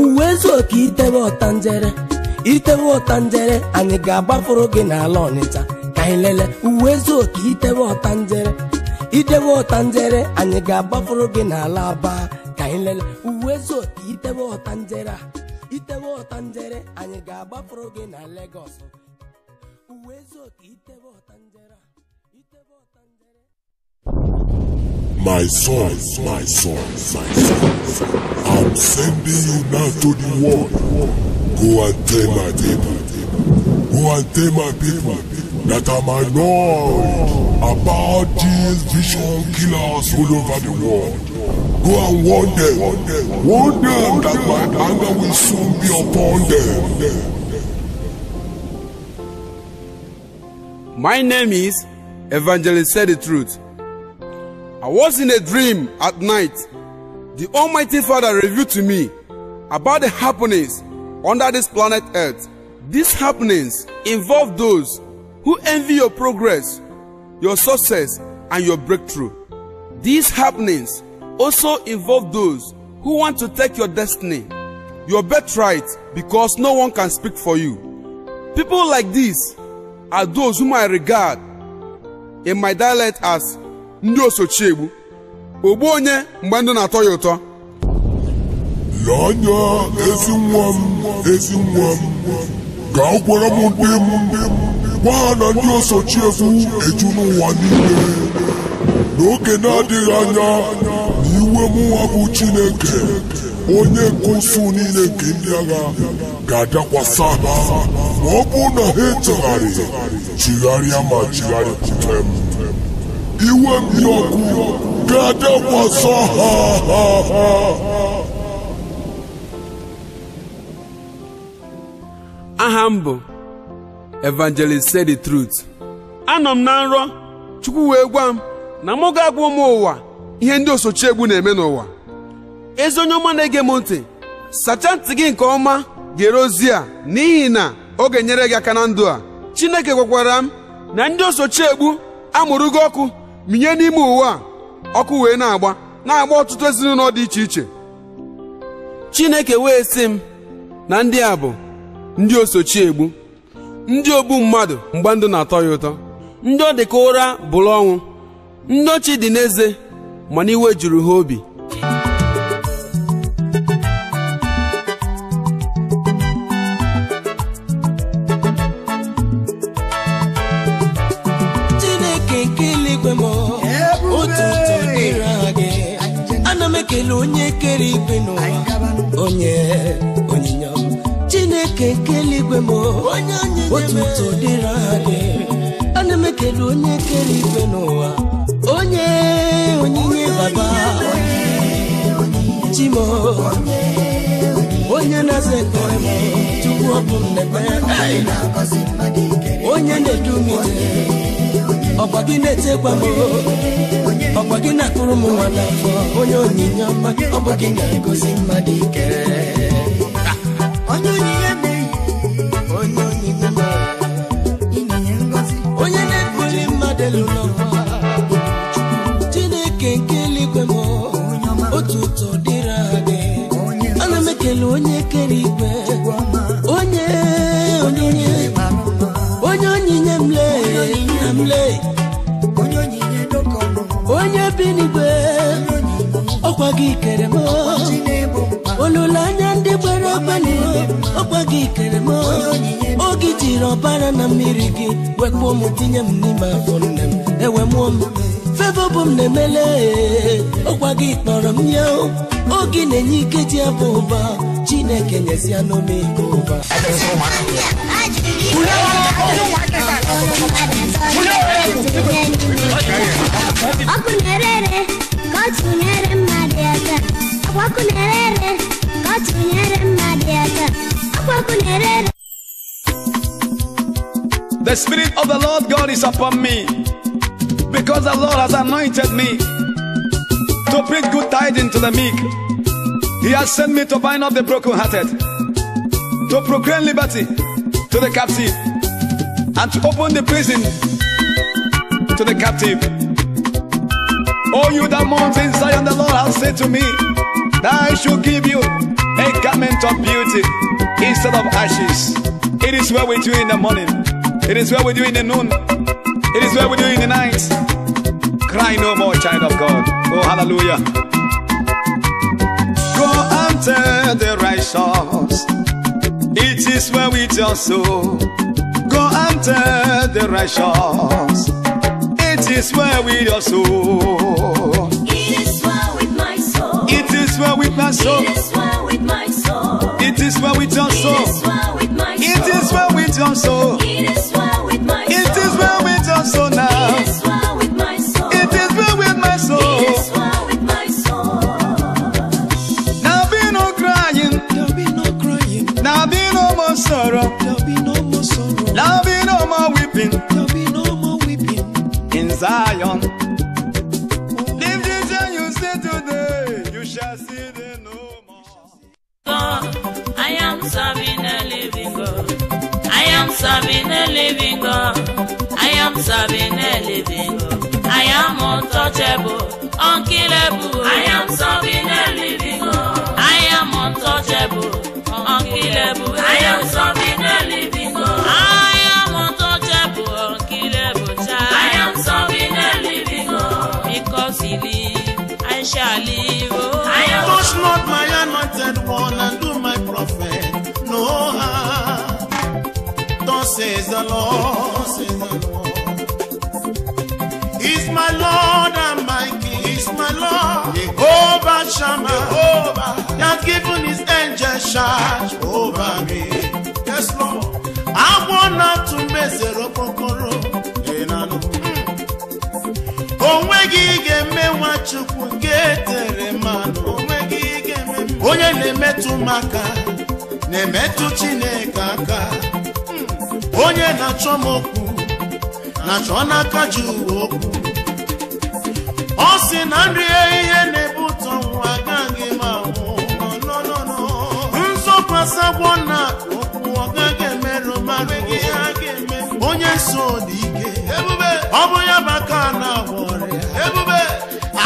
Uwezuoke itewe ọtanjere, itewe ọtanjere, anyị ga-agbafuru gị n'ala Ọnịcha ka anyị lele. Uwezuoke itewe ọtanjere, itewe ọtanjere, anyị ga-agbafuru gị n'ala Aba ka anyị lele. Uwezuoke itewe ọtanjere a, itewe ọtanjere, anyị ga-agbafuru gị na Lagos. Uwezuoke itewe ọtanjere a, itewe ọtanjere. My son, my son, my son, I'm sending you now to the world. Go and tell my people, go and tell my people that I'm annoyed about these vision killers all over the world. Go and warn them that my anger will soon be upon them. My name is Evangelist Said the Truth. I was in a dream at night. The Almighty Father revealed to me about the happenings under this planet Earth. These happenings involve those who envy your progress, your success, and your breakthrough. These happenings also involve those who want to take your destiny, your birthright, because no one can speak for you. People like this are those whom I regard in my dialect as ndị osochiegbu, ogbu onye mgbe ndụ na-atọ ya ụtọ. Lee anya, ezi nwa m, ezi nwa m, gaa gwara m ndị m, gwa ha na ndị osochiegbu eju n'ụwa niile. N'oge na-adịghị anya, na iwe mụnwa bụ Chineke, onye nke usuu niile nke ndị agha ga-adakwasa ha, ma ọ bụrụ na ha echegharị, chigharịa ma chigharịpụta m. Iwe m dị ọkụ ga-adakwasa ha. Aha m bụ Evangelist Said the Truth. Anọ m na nrọ, Chukwu wee gwa m na mụ ga-agwa ụmụ ụwa ihe ndị osochiegbu na-eme n'ụwa. Ezi onye ọma na-ege m ntị, sachaa ntị gị nke ọma gere ozi a, n'ihi na ọ ga-enyere gị aka na ndụ a. Chineke gwakwara m na ndị osochiegbu amụrụgo ọkụ minye n'ime ụwa a, ọkụ wee na-agba ọtụtụ ezinụlọ dị iche iche. Chineke wee sị m na ndị a bụ ndị osochiegbu, ndị ogbu mmadụ mgbe ndụ na-atọ ya ụtọ, ndị ọ dị ka ụra bụrụ ọnwụ, ndị ọchị dị n'eze mana iwe juru ha obi. Chineke nke eluigwe m, otuto dịrị aha gị. Ana m ekele onye kere igwe n'ụwa, onye onyinye m. Chineke nke eluigwe m, otuto dịrị aha gị. Ana m ekele onye kere igwe n'ụwa, onye onyinye baba Chimo, onye na-aza ekpere m, Chukwu ọ bụ m na-ekpe, onye na-edu m ije, ọkwa gị na-etekwa m, ọkwa gị na-akụrụ m nwa n'afọ, onye onyinye ọma, ọ bụ gị na-egosi mmadụ ike. Onye onyinye onye onyinye onye na-ebuli mmadụ elu n'ọkwa. Chineke nke eluigwe m, otuto dịrị aha gị. Ana m ekele onye kere igwe, onye onyinye, onye onyinye m lee, nna m lee, onye bi n'igwe, ọkwa gị kere m. Olileanya ndị gbere ekwenụ, ọkwa gị kere m. Oge jiri ọbara na mmiri gị wekpuo m, tinye m n'ime afọ nne m, ewe mụọ m. Favour bụ m na-emele, ọkwa gị kpọrọ m ya. Oge na-enye ike ji abụ ụba, Chineke nyezi ya n'omiko ụba. Ọkụ na-ere ka ọ tụnyere mmadụ aka. Ọkụ na-ere ka ọ tụnyere mmadụ aka. Ọkụ na-ere. The Spirit of the Lord God is upon me, because the Lord has anointed me to preach good tidings to the meek. He has sent me to bind up the brokenhearted, to proclaim liberty to the captive and to open the prison to the captive. O you that mount in Zion, the Lord has said to me that I should give you a garment of beauty instead of ashes. It is well with you in the morning. It is well with you in the noon. It is well with you in the night. Cry no more, child of God. Oh, hallelujah. Go and tell the righteous, it is well with your soul. Go and tell the righteous, it is well with your soul. It is well with my soul. It is well with my soul. It is well with my soul. It is well with your soul. It is well with my soul. It is well with your soul. It is well with my soul. It is well with your soul now. It is well with my soul. It is well with my soul. It is well with my soul. Now be no crying. There'll be no crying. Now be no more sorrow. There'll be no more sorrow. Now be no more weeping. There'll be no more weeping. In Zion. If this you say today, you shall see the no more. God, I am serving a living God. I am serving a living God. I am serving a living God. I am untouchable, unkillable. I am serving a living God. I am untouchable, unkillable. I am serving a living God. I am untouchable, unkillable child. I am serving a living God. Because he lives, I shall live. Oh. I am Touch not my anointed one and do my prophet no harm. Thus says the Lord. He's my Lord and my King. He's my Lord. Jehovah Shammah. Jehovah. He has given his angel charge over me. Yes, Lord. I want not to mess it up. Onwegi ga-eme Nwachukwu nke tere mmanụ. Onye na-emetụ m aka na-emetụ Chineke aka. Onye na-achọ m okwu na-achọ n'aka ji uwe okwu. Ọ sị na nri ihe na-ebute ọnwụ agaghị m anwụ. Nzọkwasagwọ na okwu ọ gaghị emerụ mmadụ. Onye so dị ike, ọ bụ ya bụ aka na-agwọ ọrịa.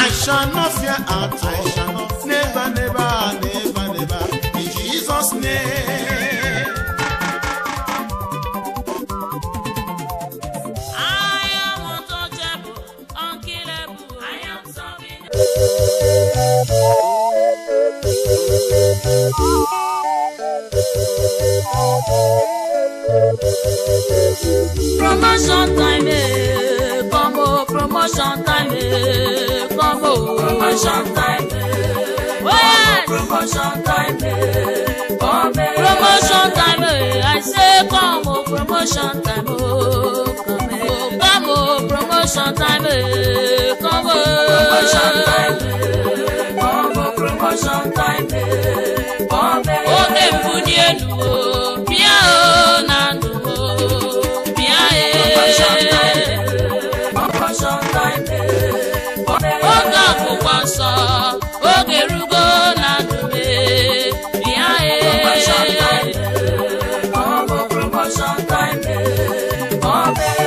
I shall not fear at all. Never, never, never, never. In Jesus' name. I am untouchable, unkillable. I am serving. Promotion time, eh, come oh, promotion time, eh, come oh, promotion time, eh, oh yes, promotion time, eh, come eh, promotion time, eh, I say come oh, promotion time, oh, come eh, come oh, promotion time, eh, come oh, promotion time, eh, come oh, promotion time, eh, come eh, oge mbuni elu o, bịa o na ndụ o, bịa e. Promotion time, oge ọgwụgwọ nsọ, oge rugo na ndụ m e, bịa e. Promotion time, come eh.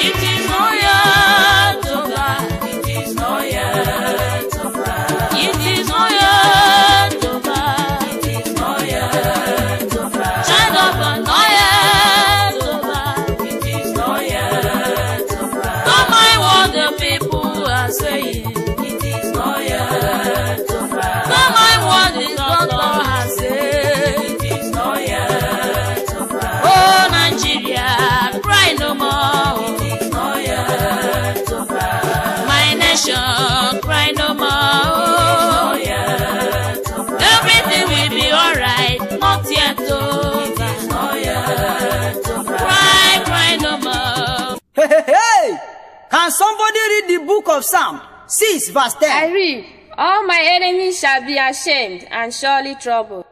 It is not yet over. It is not yet over. It is not yet over. It is not yet over. Child of God, not yet over. It is not yet over. Don't mind what the people are saying. It is not yet over. Don't mind what the doctor has said. It is not yet over. Oh, Nigeria, cry no more. It is not yet over. My nation, cry no more. It is not yet over. Everything will be alright, not yet over. It is not yet over. Cry, cry no more. Hey, hey, hey! Can somebody read the book of Psalm 6, verse 10? I read, All my enemies shall be ashamed and surely troubled.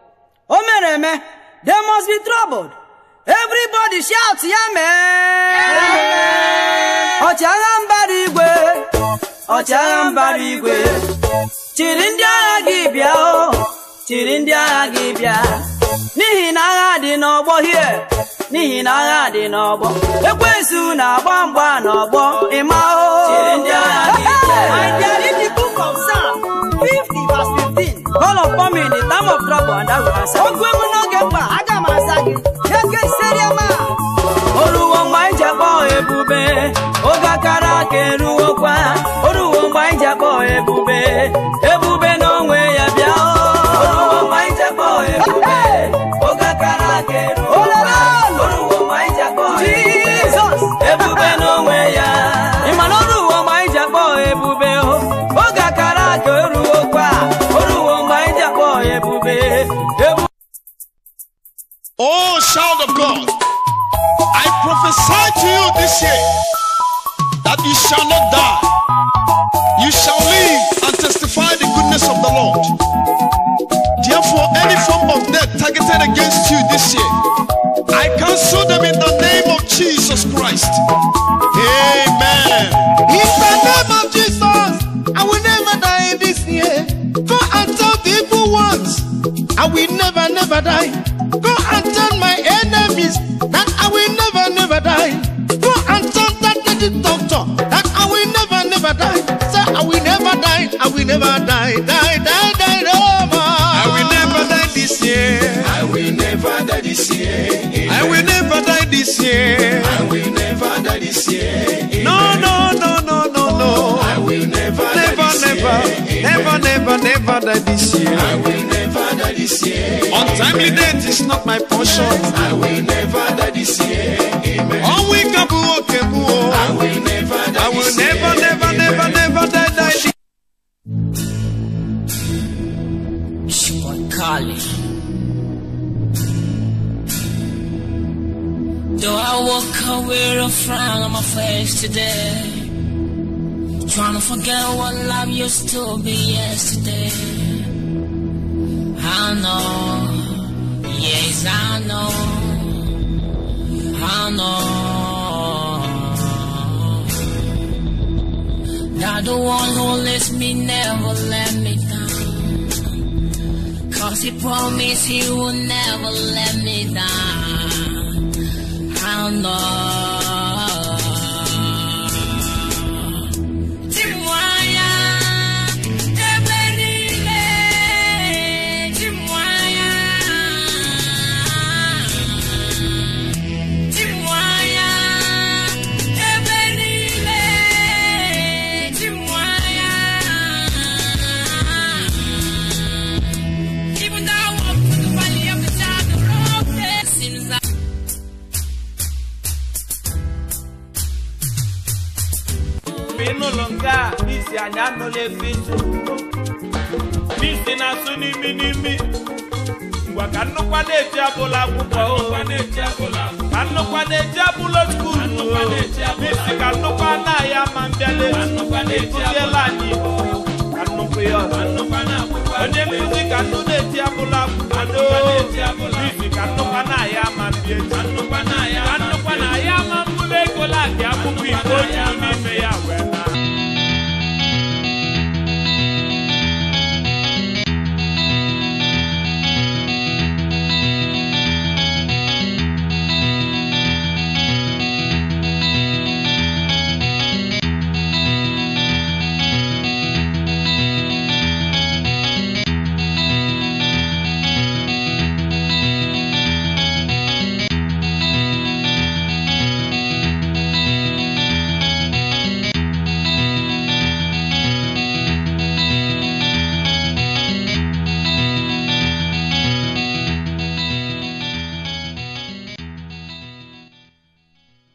O mere eme, they must be troubled. Everybody shout, Amen. Ọchịagha mbara igwe, ọchịagha mbara igwe, chịrị ndị agha gị bịa o, chịrị ndị agha gị bịa. N'ihi na agha dị n'ọgbọ hie, n'ihi na agha dị n'ọgbọ. Ekwensu na-agba mgba n'ọgbọ, ịma o. Chịrị ndị agha gị bịa. My dear, read the book of Psalm 50 verse 15. Call upon me in the time of trouble and I will answer. Okwu emu n'oge mkpa, aga m asa gị. Eke seriama. Oruwo mgbe anyị ji akpọ ebube, oge akara aka eruwokwa. Oruwo mgbe anyị ji akpọ ebube, ebube n'onwe ya bịa. Oruwo mgbe anyị ji akpọ ebube, oge akara aka eruwokwa. Oruwo mgbe anyị ji akpọ ebube, ebube n'onwe ya. Ị ma na oruwo mgbe anyị ji akpọ ebube, oge akara aka eruwokwa. Oruwo mgbe anyị ji akpọ ebube, ebube. Oh, child of God, I prophesy to you this year that you shall not die. You shall live and testify the goodness of the Lord. Therefore, any form of death targeted against you this year, I cancel them in the name of Jesus Christ. Amen. In the name of Jesus, I will never die this year. Go and tell the evil ones, I will never, never die. Go and tell my enemies that I will never, never die. Go and tell that native doctor that I will never, never die. Say, I will never die, I will never die, die, die, die, no more. I will never die this year. I will never die this year. I will never die this year. I will never die this year. No, no, no, no, no, no. I will never, never, never, never, never, never die this year. I will never die this year. Untimely death is not my portion. I will never die this year. Amen. I will never die. I will never, never, never, never die, die. Kali. Though I walk away with a frown on my face today, trying to forget what life used to be yesterday. I know, yes I know, I know that the one who lets me never let me down. 'Cause he promised he will never let me down. I know. Chimwaya, Ebenile, Chimwaya, Chimwaya, Ebenile, Chimwaya. Even though I walk through the valley of the shadow of death, seems like N'ụlọ nke a isi anyị anụla efe isi n'isi na-asụ n'imi n'imi ngwa ka nnukwu na-eji abụla akwụkwọ ka nnukwu na-eji abụla skuulu n'isi ka nnukwu anaghị ama mbịala etiela anyị Igbo ka nnukwu ya ọzọ onye nkụzi ka nnu na-eji abụla akwụkwọ n'isi ka nnukwu anaghị ama mbịa echi ka nnukwu na-ahịa ama mbụla ego laakị akwụkwọ Igbo juru.